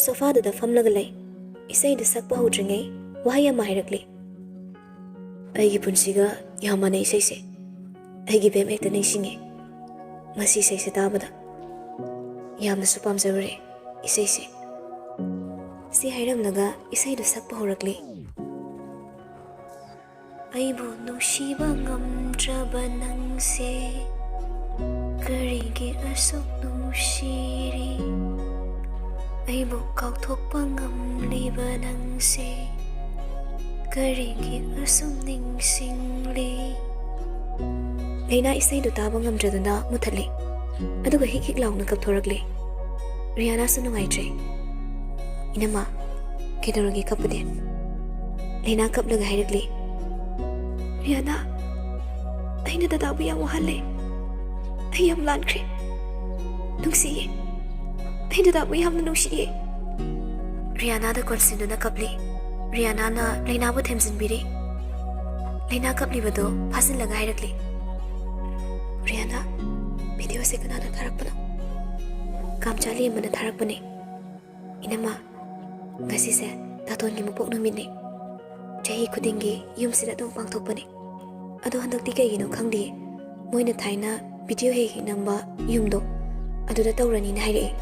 ꯁꯣꯐꯥꯗꯨꯗ ꯐꯝꯂꯒ ꯂꯩ꯫ ꯏꯁꯩꯗꯨ ꯁꯛꯄ ꯍꯧꯗ꯭ꯔꯤꯉꯩ ꯋꯥꯍꯩ ꯑꯃ ꯍꯥꯏꯔꯛꯂꯤ꯫ "ꯑꯩꯒꯤ ꯄꯨꯟꯁꯤꯒ ꯌꯥꯝ ꯃꯥꯟꯅꯩ ꯏꯁꯩꯁꯦ꯫ ꯑꯩꯒꯤ ꯕꯦꯝ ꯍꯦꯛꯇ ꯅꯤꯡꯁꯤꯡꯉꯤ ꯃꯁꯤ ꯏꯁꯩꯁꯦ ꯇꯥꯕꯗ꯫ ꯌꯥꯝꯅꯁꯨ ꯄꯥꯝꯖꯔꯨꯔꯦ ꯏꯁꯩꯁꯦ"꯫ ꯁꯤ ꯍꯥꯏꯔꯝꯂꯒ ꯏꯁꯩꯗꯨ ꯁꯛꯄ ꯍꯧꯔꯛꯂꯤ꯫ "ꯑꯩꯕꯨ ꯅꯨꯡꯁꯤꯕ ꯉꯝꯗ꯭ꯔꯕ ꯅꯪꯁꯦ ꯀꯔꯤꯒꯤ ꯑꯁꯨꯛ ꯅꯨꯡꯁꯤꯔꯤ? ꯑꯩꯕꯨ ꯀꯥꯎꯊꯣꯛꯄ ꯉꯝꯂꯤꯕ ꯅꯪꯁꯦ ꯀꯔꯤꯒꯤ ꯑꯁꯨꯛ ꯅꯤꯡꯁꯤꯡꯂꯤ?" ꯂꯩꯅꯥ ꯏꯁꯩꯗꯨ ꯇꯥꯕ ꯉꯝꯗ꯭ꯔꯗꯨꯅ ꯃꯨꯊꯠꯂꯤ꯫ ꯑꯗꯨꯒ ꯍꯤꯛ ꯍꯤꯛ ꯂꯥꯎꯅ ꯀꯞꯊꯣꯔꯛꯂꯤ꯫ ꯔꯤꯌꯥꯅꯥꯁꯨ ꯅꯨꯡꯉꯥꯏꯇ꯭ꯔꯦ꯫ "ꯏꯅꯝꯃ, ꯀꯩꯗꯧꯔꯒꯦ ꯀꯞꯄꯗꯤ?" ꯂꯩꯅꯥ ꯀꯞꯂꯒ ꯍꯥꯏꯔꯛꯂꯤ꯫ "ꯔꯤꯌꯥꯅꯥ, ꯑꯩꯅ ꯗꯗꯥꯕꯨ ꯌꯥꯝ ꯋꯥꯍꯜꯂꯦ꯫ ꯑꯩ ꯌꯥꯝ ꯂꯥꯟꯈ꯭ꯔꯦ꯫ ꯅꯨꯡꯁꯤꯌꯦ꯫ ꯑꯩ ꯗꯗꯥꯕꯨ ꯌꯥꯝꯅ ꯅꯨꯡꯁꯤꯌꯦ"꯫ ꯔꯤꯌꯥꯅꯥꯗ ꯀꯣꯟꯁꯤꯟꯗꯨꯅ ꯀꯞꯂꯤ꯫ ꯔꯤꯌꯥꯅꯥꯅ ꯂꯩꯅꯥꯕꯨ ꯊꯦꯝꯖꯤꯟꯕꯤꯔꯤ꯫ ꯂꯩꯅꯥ ꯀꯞꯂꯤꯕꯗꯨ ꯐꯥꯖꯤꯜꯂꯒ ꯍꯥꯏꯔꯛꯂꯤ, "ꯔꯤꯌꯥꯅꯥ, ꯚꯤꯗꯤꯑꯣꯁꯦ ꯀꯅꯥꯅ ꯊꯥꯔꯛꯄꯅꯣ?" ꯀꯥꯝꯆꯥ ꯂꯦꯝꯕꯅ ꯊꯥꯔꯛꯄꯅꯦ꯫ "ꯏꯅꯝꯃ, ꯉꯁꯤꯁꯦ ꯇꯥꯇꯣꯟꯒꯤ ꯃꯄꯣꯛ ꯅꯨꯃꯤꯠꯅꯦ꯫ ꯆꯍꯤ ꯈꯨꯗꯤꯡꯒꯤ ꯌꯨꯝꯁꯤꯗ ꯑꯗꯨꯝ ꯄꯥꯡꯊꯣꯛꯄꯅꯦ꯫ ꯑꯗꯣ ꯍꯟꯗꯛꯇꯤ ꯀꯩꯒꯤꯅꯣ ꯈꯪꯗꯦ, ꯃꯣꯏꯅ ꯊꯥꯏꯅ ꯚꯤꯗꯤꯑꯣ ꯍꯦꯛ ꯍꯦꯛ ꯅꯝꯕ ꯌꯨꯝꯗꯣ, ꯑꯗꯨꯗ ꯇꯧꯔꯅꯤꯅ ꯍꯥꯏꯔꯛꯑꯦ꯫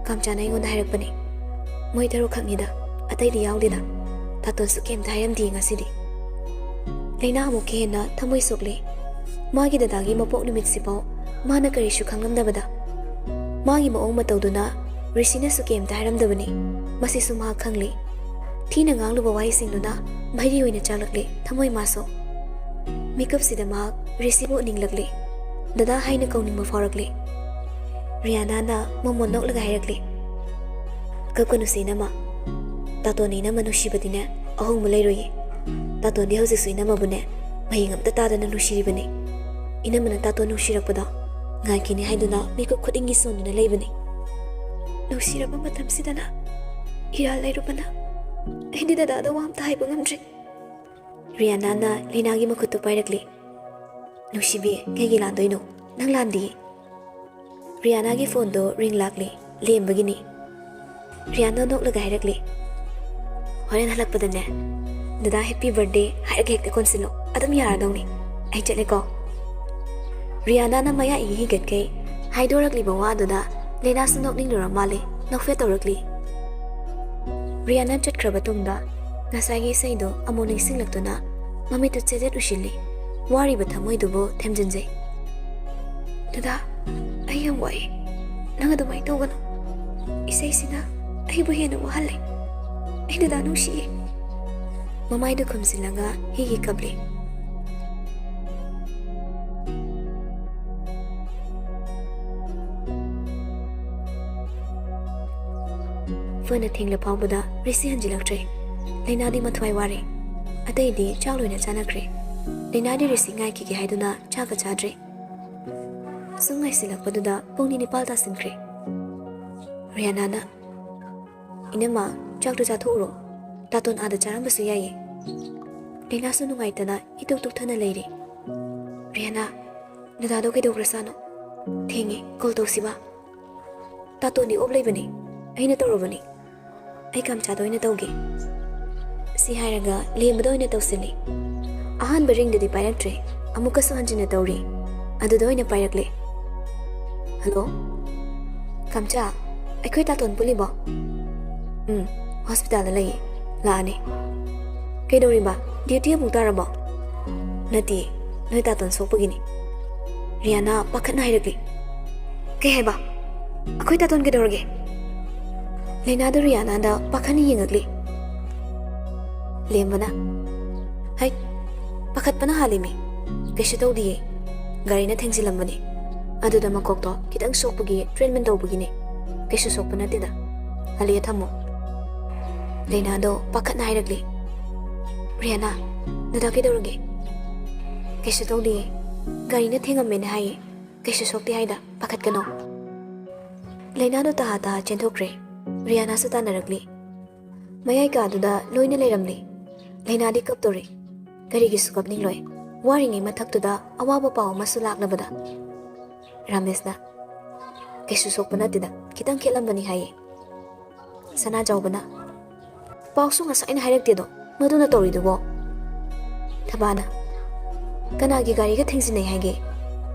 ꯀꯥꯝꯆꯥꯅ ꯑꯩꯉꯣꯟꯗ ꯍꯥꯏꯔꯛꯄꯅꯦ꯫ ꯃꯣꯏ ꯇꯔꯨꯛ ꯈꯛꯅꯤꯗ, ꯑꯇꯩꯗꯤ ꯌꯥꯎꯗꯦꯗ꯫ ꯇꯥꯇꯣꯟꯁꯨ ꯀꯩꯝꯇ ꯍꯥꯏꯔꯝꯗꯦ ꯉꯁꯤꯗꯤ꯫" ꯂꯩꯅꯥ ꯑꯃꯨꯛꯀ ꯍꯦꯟꯅ ꯊꯃꯣꯏ ꯁꯣꯛꯂꯦ꯫ ꯃꯥꯒꯤ ꯗꯗꯥꯒꯤ ꯃꯄꯣꯛ ꯅꯨꯃꯤꯠꯁꯤꯐꯥꯎ ꯃꯥꯅ ꯀꯔꯤꯁꯨ ꯈꯪꯂꯝꯗꯕꯗ, ꯃꯥꯒꯤ ꯃꯑꯣꯡ ꯃꯇꯧꯗꯨꯅ ꯔꯤꯁꯤꯅꯁꯨ ꯀꯩꯝꯇ ꯍꯥꯏꯔꯝꯗꯕꯅꯤ꯫ ꯃꯁꯤꯁꯨ ꯃꯍꯥꯛ ꯈꯪꯂꯤ꯫ ꯊꯤꯅ ꯉꯥꯡꯂꯨꯕ ꯋꯥꯍꯩꯁꯤꯡꯗꯨꯅ ꯃꯩꯔꯤ ꯑꯣꯏꯅ ꯆꯥꯛꯂꯛꯂꯦ ꯊꯃꯣꯏ ꯃꯥꯁꯨ꯫ ꯃꯤꯀꯞꯁꯤꯗ ꯃꯍꯥꯛ ꯔꯤꯁꯤꯕꯨ ꯎꯅꯤꯡꯂꯛꯂꯦ꯫ ꯗꯗꯥ ꯍꯥꯏꯅ ꯀꯧꯅꯤꯡꯕ ꯐꯥꯎꯔꯛꯂꯦ꯫ ꯔꯤꯌꯥꯅꯥꯅ ꯃꯃꯣꯟ ꯅꯣꯛꯂꯒ ꯍꯥꯏꯔꯛꯂꯦ, "ꯀꯞꯀꯅꯨꯁꯦ ꯏꯅꯝꯃ꯫ ꯇꯥꯇꯣꯟꯅ ꯏꯅꯝꯃ ꯅꯨꯡꯁꯤꯕꯗꯤꯅꯦ ꯑꯍꯣꯡꯕ ꯂꯩꯔꯣꯏꯌꯦ꯫ ꯇꯥꯇꯣꯟꯗꯤ ꯍꯧꯖꯤꯛꯁꯨ ꯏꯅꯝꯃꯕꯨꯅꯦ ꯃꯍꯤꯡ ꯑꯝꯇ ꯇꯥꯗꯅ ꯅꯨꯡꯁꯤꯔꯤꯕꯅꯤ꯫ ꯏꯅꯝꯃꯅ ꯇꯥꯇꯣꯟ ꯅꯨꯡꯁꯤꯔꯛꯄꯗꯣ ꯉꯥꯏꯈꯤꯅꯤ ꯍꯥꯏꯗꯨꯅ ꯃꯤꯀꯨꯞ ꯈꯨꯗꯤꯡꯒꯤ ꯁꯣꯟꯗꯨꯅ ꯂꯩꯕꯅꯤ꯫ ꯅꯨꯡꯁꯤꯔꯕ ꯃꯇꯝꯁꯤꯗꯅ ꯏꯔꯥꯜ ꯂꯩꯔꯨꯕꯅ ꯑꯩꯗꯤ ꯗꯗꯥꯗ ꯋꯥ ꯑꯝꯇ ꯍꯥꯏꯕ ꯉꯝꯗ꯭ꯔꯦ꯫" ꯔꯤꯌꯥꯅꯥꯅ ꯂꯤꯅꯥꯒꯤ ꯃꯈꯨꯠꯇꯨ ꯄꯥꯏꯔꯛꯂꯤ꯫ "ꯅꯨꯡꯁꯤꯕꯤ, ꯀꯩꯒꯤ ꯂꯥꯟꯗꯣꯏꯅꯣ? ꯅꯪ ꯂꯥꯟꯗꯤꯌꯦ꯫" ꯔꯤꯌꯥꯅꯥꯒꯤ ꯐꯣꯟꯗꯣ ꯔꯤꯡ ꯂꯥꯛꯂꯤ꯫ ꯂꯦꯝꯕꯒꯤꯅꯤ꯫ ꯔꯤꯌꯥꯅꯥ ꯅꯣꯛꯂꯒ ꯍꯥꯏꯔꯛꯂꯤ, "ꯍꯣꯔꯦꯟ ꯍꯜꯂꯛꯄꯗꯅꯦ ꯗꯗꯥ ꯍꯦꯄꯤ ꯕꯔꯊꯗꯦ ꯍꯥꯏꯔꯒ ꯍꯦꯛꯇ ꯀꯣꯟꯁꯤꯜꯂꯣ꯫ ꯑꯗꯨꯝ ꯌꯥꯔꯗꯧꯅꯤ꯫ ꯑꯩ ꯆꯠꯂꯦꯀꯣ꯫" ꯔꯤꯌꯥꯅꯥꯅ ꯃꯌꯥ ꯏ ꯍꯤꯒꯠꯈꯩ ꯍꯥꯏꯗꯣꯔꯛꯂꯤꯕ ꯋꯥꯗꯨꯗ ꯂꯦꯅꯥꯁꯨ ꯅꯣꯛꯅꯤꯡꯂꯨꯔ ꯃꯥꯜꯂꯦ꯫ ꯅꯣꯛꯐꯦꯠ ꯇꯧꯔꯛꯂꯤ꯫ ꯔꯤꯌꯥꯅꯥ ꯆꯠꯈ꯭ꯔꯕ ꯇꯨꯡꯗ ꯉꯁꯥꯏꯒꯤ ꯏꯁꯩꯗꯣ ꯑꯃꯨꯛ ꯅꯤꯡꯁꯤꯡꯂꯛꯇꯨꯅ ꯃꯃꯤꯠꯇꯨ ꯆꯦꯖꯦꯠ ꯎꯏꯁꯤꯜꯂꯤ꯫ ꯋꯥꯔꯤꯕ ꯊꯃꯣꯏꯗꯨꯕꯨ ꯊꯦꯝꯖꯤꯟꯖꯩ꯫ "ꯗꯗꯥ, ꯑꯩ ꯌꯥꯝ ꯋꯥꯏ꯫ ꯅꯪ ꯑꯗꯨꯃꯥꯏꯅ ꯇꯧꯒꯅꯨ꯫ ꯏꯁꯩꯁꯤꯅ ꯑꯩꯕꯨ ꯍꯦꯟꯅ ꯋꯥꯍꯜꯂꯦ꯫ ꯑꯩ ꯗꯗꯥ ꯅꯨꯡꯁꯤꯌꯦ꯫" ꯃꯃꯥꯏꯗꯨ ꯈꯨꯝꯖꯤꯜꯂꯒ ꯍꯤ ꯍꯤ ꯀꯞꯂꯤ꯫ ꯐꯅ ꯊꯦꯡꯂ ꯐꯥꯎꯕꯗ ꯔꯤꯁꯤ ꯍꯟꯖꯤꯜꯂꯛꯇ꯭ꯔꯦ꯫ ꯂꯩꯅꯥꯗꯤ ꯃꯊ꯭ꯋꯥꯏ ꯋꯥꯔꯦ꯫ ꯑꯇꯩꯗꯤ ꯆꯥꯛ ꯂꯣꯏꯅ ꯆꯥꯅꯈ꯭ꯔꯦ꯫ ꯂꯩꯅꯥꯗꯤ ꯔꯤꯁꯤ ꯉꯥꯏꯈꯤꯒꯦ ꯍꯥꯏꯗꯨꯅ ꯆꯥꯛꯀ ꯆꯥꯗ꯭ꯔꯦ꯫ ꯁꯨꯝ ꯉꯥꯏꯁꯤꯜꯂꯛꯄꯗꯨꯗ ꯄꯨꯡ ꯅꯤꯄꯥꯜ ꯇꯥꯁꯤꯟꯈ꯭ꯔꯦ꯫ ꯔꯤꯌꯥꯅꯥꯅ, "ꯏꯅꯝꯃ, ꯆꯥꯛꯇꯨ ꯆꯥꯊꯣꯛꯎꯔꯣ꯫ ꯇꯥꯇꯣꯟ ꯑꯥꯗ ꯆꯥꯔꯝꯕꯁꯨ ꯌꯥꯏꯌꯦ꯫" ꯂꯩꯅꯥꯁꯨ ꯅꯨꯡꯉꯥꯏꯇꯅ ꯏꯇꯨꯛ ꯇꯨꯛꯊꯅ ꯂꯩꯔꯦ꯫ "ꯔꯤꯌꯥꯅꯥ, ꯗꯗꯥꯗꯣ ꯀꯩꯗꯧꯈ꯭ꯔꯖꯥꯠꯅꯣ? ꯊꯦꯡꯉꯦ, ꯀꯣꯜ ꯇꯧꯁꯤꯕ?" ꯇꯥꯇꯣꯟꯗꯤ ꯑꯣꯞ ꯂꯩꯕꯅꯤ꯫ ꯑꯩꯅ ꯇꯧꯔꯕꯅꯤ꯫ ꯑꯩ ꯀꯥꯝꯆꯥꯗ ꯑꯣꯏꯅ ꯇꯧꯒꯦ꯫ ꯁꯤ ꯍꯥꯏꯔꯒ ꯂꯦꯝꯕꯗ ꯑꯣꯏꯅ ꯇꯧꯁꯤꯜꯂꯤ꯫ ꯑꯍꯥꯟꯕ ꯔꯤꯡꯗꯨꯗꯤ ꯄꯥꯏꯔꯛꯇ꯭ꯔꯦ꯫ ꯑꯃꯨꯛꯀꯁꯨ ꯍꯟꯖꯤꯟꯅ ꯇꯧꯔꯤ꯫ ꯑꯗꯨꯗ ꯑꯣꯏꯅ ꯄꯥꯏꯔꯛꯂꯦ꯫ "ꯍꯜꯂꯣ? ꯀꯥꯝꯆꯥ, ꯑꯩꯈꯣꯏ ꯇꯥꯇꯣꯟ ꯄꯨꯜꯂꯤꯕꯣ?" "ꯎꯝ, ꯍꯣꯁꯄꯤꯇꯥꯜꯗ ꯂꯩꯌꯦ꯫ ꯂꯥꯛꯑꯅꯤ꯫" "ꯀꯩꯗꯧꯔꯤꯕ? ꯗ꯭ꯌꯨꯇꯤ ꯑꯃꯨꯛ ꯇꯥꯔꯕꯣ?" "ꯅꯠꯇꯦ, ꯅꯣꯏ ꯇꯥꯇꯣꯟ ꯁꯣꯛꯄꯒꯤꯅꯤ꯫" ꯔꯤꯌꯥꯅꯥ ꯄꯥꯈꯠꯅ ꯍꯥꯏꯔꯛꯂꯤ꯫ "ꯀꯩ ꯍꯥꯏꯕ? ꯑꯩꯈꯣꯏ ꯇꯥꯇꯣꯟ ꯀꯩꯗꯧꯔꯒꯦ?" ꯂꯩꯅꯥꯗꯨ ꯔꯤꯌꯥꯅꯥꯗ ꯄꯥꯈꯠꯅ ꯌꯦꯡꯉꯛꯂꯤ꯫ ꯂꯦꯝꯕꯅ, "ꯍꯩ, ꯄꯥꯈꯠꯄꯅ ꯍꯥꯜꯂꯤꯃꯤ꯫ ꯀꯩꯁꯨ ꯇꯧꯗꯤꯌꯦ꯫ ꯒꯥꯔꯤꯅ ꯊꯦꯡꯖꯤꯜꯂꯝꯕꯅꯦ꯫ ꯑꯗꯨꯗ ꯃꯀꯣꯛꯇꯣ ꯈꯤꯇꯪ ꯁꯣꯛꯄꯒꯤ ꯇ꯭ꯔꯤꯠꯃꯦꯟ ꯇꯧꯕꯒꯤꯅꯦ꯫ ꯀꯩꯁꯨ ꯁꯣꯛꯄ ꯅꯠꯇꯦꯗ꯫ ꯑꯂꯤꯌꯥ ꯊꯝꯃꯣ꯫" ꯂꯩꯅꯥꯗꯣ ꯄꯥꯈꯠꯅ ꯍꯥꯏꯔꯛꯂꯤ꯫ "ꯔꯤꯌꯥꯅꯥ, ꯗꯗꯥ ꯀꯩꯗꯧꯔꯒꯦ?" "ꯀꯩꯁꯨ ꯇꯧꯗꯤꯌꯦ꯫ ꯒꯥꯔꯤꯅ ꯊꯦꯡꯉꯝꯃꯦꯅ ꯍꯥꯏꯌꯦ꯫ ꯀꯩꯁꯨ ꯁꯣꯛꯇꯦ ꯍꯥꯏꯗ, ꯄꯥꯈꯠꯀꯅꯣ꯫" ꯂꯩꯅꯥꯗꯣ ꯇꯍꯥ ꯇꯍꯥ ꯆꯦꯟꯊꯣꯛꯈ꯭ꯔꯦ꯫ ꯔꯤꯌꯥꯅꯥꯁꯨ ꯇꯥꯟꯅꯔꯛꯂꯤ꯫ ꯃꯌꯥꯏ ꯀꯥꯗꯨꯗ ꯂꯣꯏꯅ ꯂꯩꯔꯝꯂꯤ꯫ ꯂꯩꯅꯥꯗꯤ ꯀꯞꯇꯣꯔꯦ꯫ ꯀꯔꯤꯒꯤꯁꯨ ꯀꯞꯅꯤꯡꯂꯣꯏ꯫ ꯋꯥꯔꯤꯉꯩ ꯃꯊꯛꯇꯨꯗ ꯑꯋꯥꯕ ꯄꯥꯎ ꯑꯃꯁꯨ ꯂꯥꯛꯂꯕꯗ꯫ ꯔꯥꯃꯦꯁꯅ, "ꯀꯩꯁꯨ ꯁꯣꯛꯄ ꯅꯠꯇꯦꯗ, ꯈꯤꯇꯪ ꯈꯦꯠꯂꯝꯕꯅꯤ" ꯍꯥꯏꯌꯦ꯫ ꯁꯅꯥꯖꯥꯎꯕꯅ, "ꯄꯥꯎꯁꯨ ꯉꯁꯥꯏꯅ ꯍꯥꯏꯔꯛꯇꯦꯗꯣ, ꯃꯗꯨꯅ ꯇꯧꯔꯤꯗꯨꯕꯣ?" ꯊꯕꯥꯅ, "ꯀꯅꯥꯒꯤ ꯒꯥꯔꯤꯒ ꯊꯦꯡꯖꯤꯟꯅꯩ ꯍꯥꯏꯒꯦ?"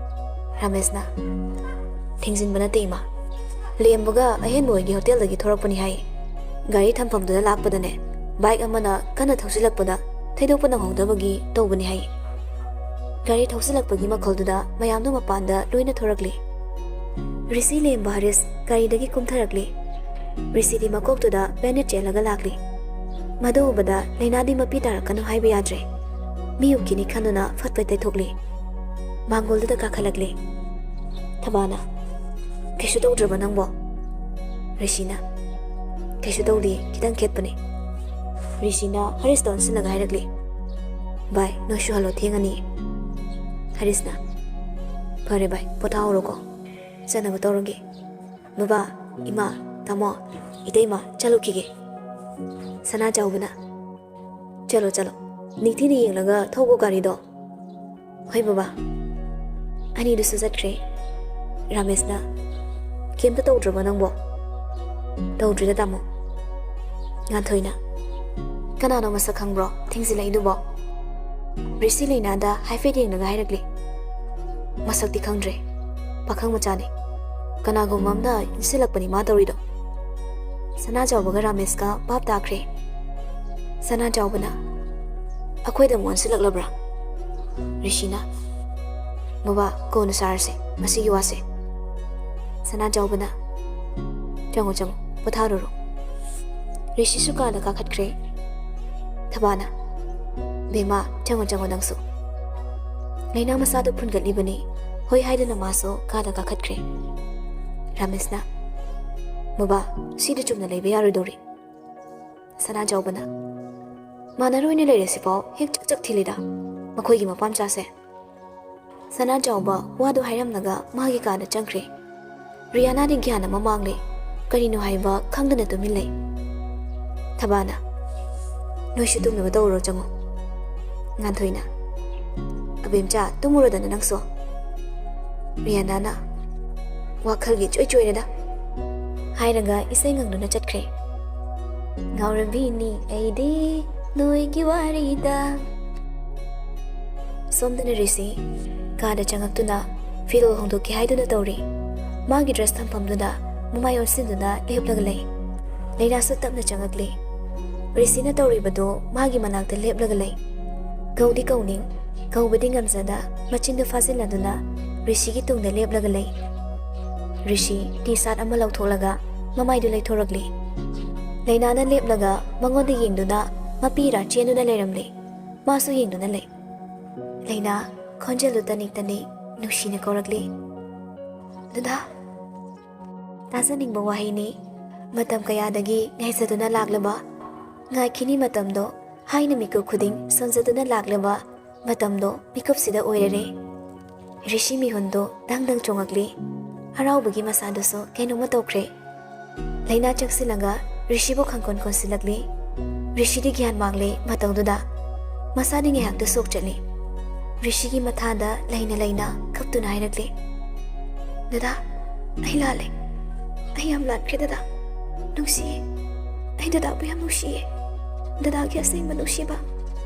ꯔꯥꯃꯦꯁꯅ, "ꯊꯦꯡꯖꯤꯟꯕ ꯅꯠꯇꯦ ꯏꯃꯥ, ꯂꯦꯝꯕꯒ ꯑꯍꯦꯟꯕ ꯍꯣꯏꯒꯤ ꯍꯣꯇꯦꯜꯗꯒꯤ ꯊꯣꯔꯛꯄꯅꯤ ꯍꯥꯏ꯫ ꯒꯥꯔꯤ ꯊꯝꯐꯝꯗꯨꯗ ꯂꯥꯛꯄꯗꯅꯦ, ꯕꯥꯏꯛ ꯑꯃꯅ ꯀꯟꯅ ꯊꯧꯖꯤꯜꯂꯛꯄꯗ ꯊꯩꯗꯣꯛꯄ ꯅꯪꯍꯧꯗꯕꯒꯤ ꯇꯧꯕꯅꯤ ꯍꯥꯏ꯫" ꯒꯥꯔꯤ ꯊꯧꯖꯤꯜꯂꯛꯄꯒꯤ ꯃꯈꯣꯜꯗꯨꯗ ꯃꯌꯥꯝꯗꯨ ꯃꯄꯥꯟꯗ ꯂꯣꯏꯅ ꯊꯣꯔꯛꯂꯤ꯫ ꯔꯤꯁꯤ ꯂꯦꯝꯕ ꯍꯔꯤꯁ ꯒꯥꯔꯤꯗꯒꯤ ꯀꯨꯝꯊꯔꯛꯂꯤ꯫ ꯔꯤꯁꯤꯗꯤ ꯃꯀꯣꯛꯇꯨꯗ ꯕꯦꯟꯗꯦꯠ ꯆꯦꯜꯂꯒ ꯂꯥꯛꯂꯤ꯫ ꯃꯗꯨ ꯎꯕꯗ ꯂꯩꯅꯥꯗꯤ ꯃꯄꯤ ꯇꯥꯔꯛꯀꯅꯨ ꯍꯥꯏꯕ ꯌꯥꯗ꯭ꯔꯦ꯫ ꯃꯤ ꯎꯈꯤꯅꯤ ꯈꯟꯗꯨꯅ ꯐꯠ ꯐꯠ ꯇꯩꯊꯣꯛꯂꯤ꯫ ꯃꯥꯡꯒꯣꯜꯗꯨꯗ ꯀꯥꯈꯠꯂꯛꯂꯤ꯫ ꯊꯕꯥꯅ, "ꯀꯩꯁꯨ ꯇꯧꯗ꯭ꯔꯕ ꯅꯪꯕꯣ?" ꯔꯤꯁꯤꯅ, "ꯀꯩꯁꯨ ꯇꯧꯗꯦ, ꯈꯤꯇꯪ ꯈꯦꯠꯄꯅꯦ꯫" ꯔꯤꯁꯤꯅ ꯍꯔꯤꯁꯇ ꯑꯣꯟꯁꯤꯜꯂꯒ ꯍꯥꯏꯔꯛꯂꯤ, "ꯚꯥꯏ, ꯅꯣꯏꯁꯨ ꯍꯜꯂꯣ, ꯊꯦꯡꯉꯅꯤ꯫" ꯍꯔꯤꯁꯅ, "ꯐꯔꯦ ꯚꯥꯏ, ꯄꯣꯊꯥꯍꯧꯔꯣꯀꯣ꯫ ꯆꯠꯅꯕ ꯇꯧꯔꯒꯦ꯫ ꯕꯕꯥ, ꯏꯃꯥ, ꯇꯥꯃꯣ, ꯏꯇꯩꯃ, ꯆꯠꯂꯨꯈꯤꯒꯦ꯫" ꯁꯅꯥ ꯆꯥꯎꯕꯅ, "ꯆꯠꯂꯣ, ꯆꯠꯂꯣ꯫ ꯅꯤꯡꯊꯤꯅ ꯌꯦꯡꯂꯒ ꯊꯧꯀꯣ ꯒꯥꯔꯤꯗꯣ꯫" "ꯍꯣꯏ ꯕꯕꯥ꯫" ꯑꯅꯤꯗꯨꯁꯨ ꯆꯠꯈ꯭ꯔꯦ꯫ ꯔꯥꯃꯦꯁꯅ, ꯀꯩꯝꯇ ꯇꯧꯗ꯭ꯔꯕꯣ ꯅꯪꯕꯣ? ꯇꯧꯗ꯭ꯔꯤꯗ, ꯇꯥꯃꯣ꯫ ꯉꯥꯟꯊꯣꯏꯅ, "ꯀꯅꯥꯅꯣ ꯃꯁꯛ ꯈꯪꯕ꯭ꯔꯣ ꯊꯤꯡꯖꯤꯜꯂꯛꯏꯗꯨꯕꯣ?" ꯔꯤꯁꯤ ꯂꯩꯅꯥꯗ ꯍꯥꯏꯐꯦꯠ ꯌꯦꯡꯂꯒ ꯍꯥꯏꯔꯛꯂꯤ, "ꯃꯁꯛꯇꯤ ꯈꯪꯗ꯭ꯔꯦ꯫ ꯄꯥꯈꯪ ꯃꯆꯥꯅꯤ꯫ ꯀꯅꯥꯒꯨꯝꯕ ꯑꯃꯅ ꯏꯟꯁꯤꯜꯂꯛꯄꯅꯤ ꯃꯥ ꯇꯧꯔꯤꯗꯣ꯫" ꯁꯅꯥꯖꯥꯎꯕꯒ ꯔꯥꯃꯦꯁꯀ ꯚꯥꯞ ꯇꯥꯈ꯭ꯔꯦ꯫ ꯁꯅꯥꯖꯥꯎꯕꯅ, "ꯑꯩꯈꯣꯏꯗ ꯑꯃꯨꯛ ꯑꯣꯟꯁꯤꯜꯂꯛꯂꯕ꯭ꯔꯥ?" ꯔꯤꯁꯤꯅ, "ꯕꯕꯥ, ꯀꯣꯟꯅ ꯁꯥꯔꯁꯦ ꯃꯁꯤꯒꯤ ꯋꯥꯁꯦ꯫" ꯁꯅꯥꯖꯥꯎꯕꯅ, "ꯆꯪꯉꯣ, ꯆꯪꯉꯣ, ꯄꯣꯊꯥꯔꯨꯔꯣ꯫" ꯔꯤꯁꯤꯁꯨ ꯀꯥꯗ ꯀꯥꯈꯠꯈ꯭ꯔꯦ꯫ ꯊꯕꯥꯅ, "ꯕꯦꯝꯃ, ꯆꯪꯉꯣ, ꯆꯪꯉꯣ ꯅꯪꯁꯨ꯫" ꯂꯩꯅꯥ ꯃꯁꯥꯗꯨ ꯐꯨꯟꯒꯠꯂꯤꯕꯅꯤ꯫ ꯍꯣꯏ ꯍꯥꯏꯗꯨꯅ ꯃꯥꯁꯨ ꯀꯥꯗ ꯀꯥꯈꯠꯈ꯭ꯔꯦ꯫ ꯔꯥꯃꯦꯁꯅ, "ꯕꯕꯥ, ꯁꯤꯗꯤ ꯆꯨꯝꯅ ꯂꯩꯕ ꯌꯥꯔꯣꯏꯗꯧꯔꯤ꯫" ꯁꯅꯥꯖꯥꯎꯕꯅ, "ꯃꯥꯟꯅꯔꯣꯏꯅ ꯂꯩꯔꯁꯤꯐꯥꯎ ꯍꯦꯛ ꯆꯛ ꯆꯛ ꯊꯤꯜꯂꯤꯗ ꯃꯈꯣꯏꯒꯤ ꯃꯄꯥꯝꯆꯥꯁꯦ꯫" ꯁꯅꯥꯖꯥꯎꯕ ꯋꯥꯗꯨ ꯍꯥꯏꯔꯝꯂꯒ ꯃꯥꯒꯤ ꯀꯥꯗ ꯆꯪꯈ꯭ꯔꯦ꯫ ꯔꯤꯌꯥꯅꯥꯗꯤ ꯒ꯭ꯌꯥꯟ ꯑꯃ ꯃꯥꯡꯂꯦ꯫ ꯀꯔꯤꯅꯣ ꯍꯥꯏꯕ ꯈꯪꯗꯅ ꯇꯨꯃꯤꯟ ꯂꯩ꯫ ꯊꯕꯥꯅ, "ꯅꯣꯏꯁꯨ ꯇꯨꯝꯅꯕ ꯇꯧꯔꯣ, ꯆꯪꯉꯣ꯫" ꯉꯥꯟꯊꯣꯏꯅ, "ꯑꯕꯦꯝꯆꯥ, ꯇꯨꯝꯃꯨꯔꯣꯗꯅ ꯅꯪꯁꯨ꯫" ꯔꯤꯌꯥꯅꯥꯅ, "ꯋꯥꯈꯜꯒꯤ ꯆꯣꯏ ꯆꯣꯏꯔꯦꯗ" ꯍꯥꯏꯔꯒ ꯏꯁꯩ ꯉꯪꯗꯨꯅ ꯆꯠꯈ꯭ꯔꯦ꯫ "ꯉꯥꯎꯔꯕꯤꯅꯤ ꯑꯩꯗꯤ ꯅꯣꯏꯒꯤ ꯋꯥꯔꯤꯗ꯫" ꯁꯣꯝꯗꯅ ꯔꯤꯁꯤ ꯀꯥꯗ ꯆꯪꯉꯛꯇꯨꯅ ꯐꯤꯔꯣꯜ ꯍꯣꯡꯗꯣꯛꯀꯦ ꯍꯥꯏꯗꯨꯅ ꯇꯧꯔꯤ꯫ ꯃꯥꯒꯤ ꯗ꯭ꯔꯦꯁ ꯊꯝꯐꯝꯗꯨꯗ ꯃꯃꯥꯏ ꯑꯣꯟꯁꯤꯟꯗꯨꯅ ꯂꯦꯞꯂꯒ ꯂꯩ꯫ ꯂꯩꯅꯥꯁꯨ ꯇꯞꯅ ꯆꯪꯉꯛꯂꯤ꯫ ꯔꯤꯁꯤꯅ ꯇꯧꯔꯤꯕꯗꯨ ꯃꯥꯒꯤ ꯃꯅꯥꯛꯇ ꯂꯦꯞꯂꯒ ꯂꯩ꯫ ꯀꯧꯗꯤ ꯀꯧꯅꯤꯡ, ꯀꯧꯕꯗꯤ ꯉꯝꯖꯗ ꯃꯆꯤꯟꯗꯨ ꯐꯥꯖꯤꯜꯂꯗꯨꯅ ꯔꯤꯁꯤꯒꯤ ꯇꯨꯡꯗ ꯂꯦꯞꯂꯒ ꯂꯩ꯫ ꯔꯤꯁꯤ ꯇꯤ ꯁꯥꯔꯠ ꯑꯃ ꯂꯧꯊꯣꯛꯂꯒ ꯃꯃꯥꯏꯗꯨ ꯂꯩꯊꯣꯔꯛꯂꯤ꯫ ꯂꯩꯅꯥꯅ ꯂꯦꯞꯂꯒ ꯃꯉꯣꯟꯗ ꯌꯦꯡꯗꯨꯅ ꯃꯄꯤ ꯏꯔꯥ ꯆꯦꯟꯗꯨꯅ ꯂꯩꯔꯝꯂꯤ꯫ ꯃꯥꯁꯨ ꯌꯦꯡꯗꯨꯅ ꯂꯩ꯫ ꯂꯩꯅꯥ ꯈꯣꯟꯖꯦꯜꯗꯨ ꯇꯅꯤꯛ ꯇꯅꯤꯛ ꯅꯨꯡꯁꯤꯅ ꯀꯧꯔꯛꯂꯤ, "ꯗꯗꯥ!" ꯇꯥꯖꯅꯤꯡꯕ ꯋꯥꯍꯩꯅꯤ꯫ ꯃꯇꯝ ꯀꯌꯥꯗꯒꯤ ꯉꯥꯏꯖꯗꯨꯅ ꯂꯥꯛꯂꯕ, ꯉꯥꯏꯈꯤꯅꯤ ꯃꯇꯝꯗꯣ ꯍꯥꯏꯅ ꯃꯤꯀꯨꯞ ꯈꯨꯗꯤꯡ ꯁꯣꯟꯖꯗꯨꯅ ꯂꯥꯛꯂꯕ ꯃꯇꯝꯗꯣ ꯃꯤꯀꯨꯞꯁꯤꯗ ꯑꯣꯏꯔꯔꯦ꯫ ꯔꯤꯁꯤ ꯃꯤꯍꯨꯟꯗꯣ ꯗꯪ ꯗꯪ ꯆꯣꯡꯉꯛꯂꯤ꯫ ꯍꯔꯥꯎꯕꯒꯤ ꯃꯁꯥꯗꯨꯁꯨ ꯀꯩꯅꯣꯝꯃ ꯇꯧꯈ꯭ꯔꯦ꯫ ꯂꯩꯅꯥ ꯆꯪꯁꯤꯜꯂꯒ ꯔꯤꯁꯤꯕꯨ ꯈꯪꯀꯣꯟ ꯀꯣꯟꯁꯤꯜꯂꯛꯂꯤ꯫ ꯔꯤꯁꯤꯗꯤ ꯒ꯭ꯌꯥꯟ ꯃꯥꯡꯂꯦ ꯃꯇꯧꯗꯨꯗ꯫ ꯃꯁꯥꯗꯤ ꯉꯥꯏꯍꯥꯛꯇ ꯁꯣꯛ ꯆꯠꯂꯤ꯫ ꯔꯤꯁꯤꯒꯤ ꯃꯊꯥꯗ ꯂꯩꯅ ꯂꯩꯅ ꯀꯞꯇꯨꯅ ꯍꯥꯏꯔꯛꯂꯤ, "ꯗꯗꯥ, ꯑꯩ ꯂꯥꯜꯂꯦ꯫ ꯑꯩ ꯌꯥꯝ ꯂꯥꯟꯈ꯭ꯔꯦ, ꯗꯗꯥ꯫ ꯅꯨꯡꯁꯤꯌꯦ꯫ ꯑꯩ ꯗꯗꯥꯕꯨ ꯌꯥꯝ ꯅꯨꯡꯁꯤꯌꯦ꯫ ꯗꯗꯥꯒꯤ ꯑꯁꯦꯡꯕ ꯅꯨꯡꯁꯤꯕ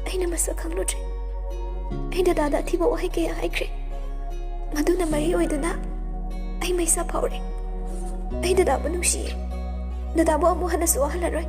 ꯑꯩꯅ ꯃꯁꯛ ꯈꯪꯂꯨꯗ꯭ꯔꯦ꯫ ꯑꯩ ꯗꯗꯥꯗ ꯑꯊꯤꯕ ꯋꯥꯍꯩ ꯀꯌꯥ ꯍꯥꯏꯈ꯭ꯔꯦ꯫ ꯃꯗꯨꯅ ꯃꯔꯤ ꯑꯣꯏꯗꯨꯅ ꯑꯩ ꯃꯩꯁꯥ ꯐꯥꯎꯔꯦ꯫ ꯑꯩ ꯗꯗꯥꯕꯨ ꯅꯨꯡꯁꯤꯌꯦ꯫ ꯗꯗꯥꯕꯨ ꯑꯃꯨꯛ ꯍꯟꯅꯁꯨ ꯋꯥꯍꯜꯂꯔꯣꯏ꯫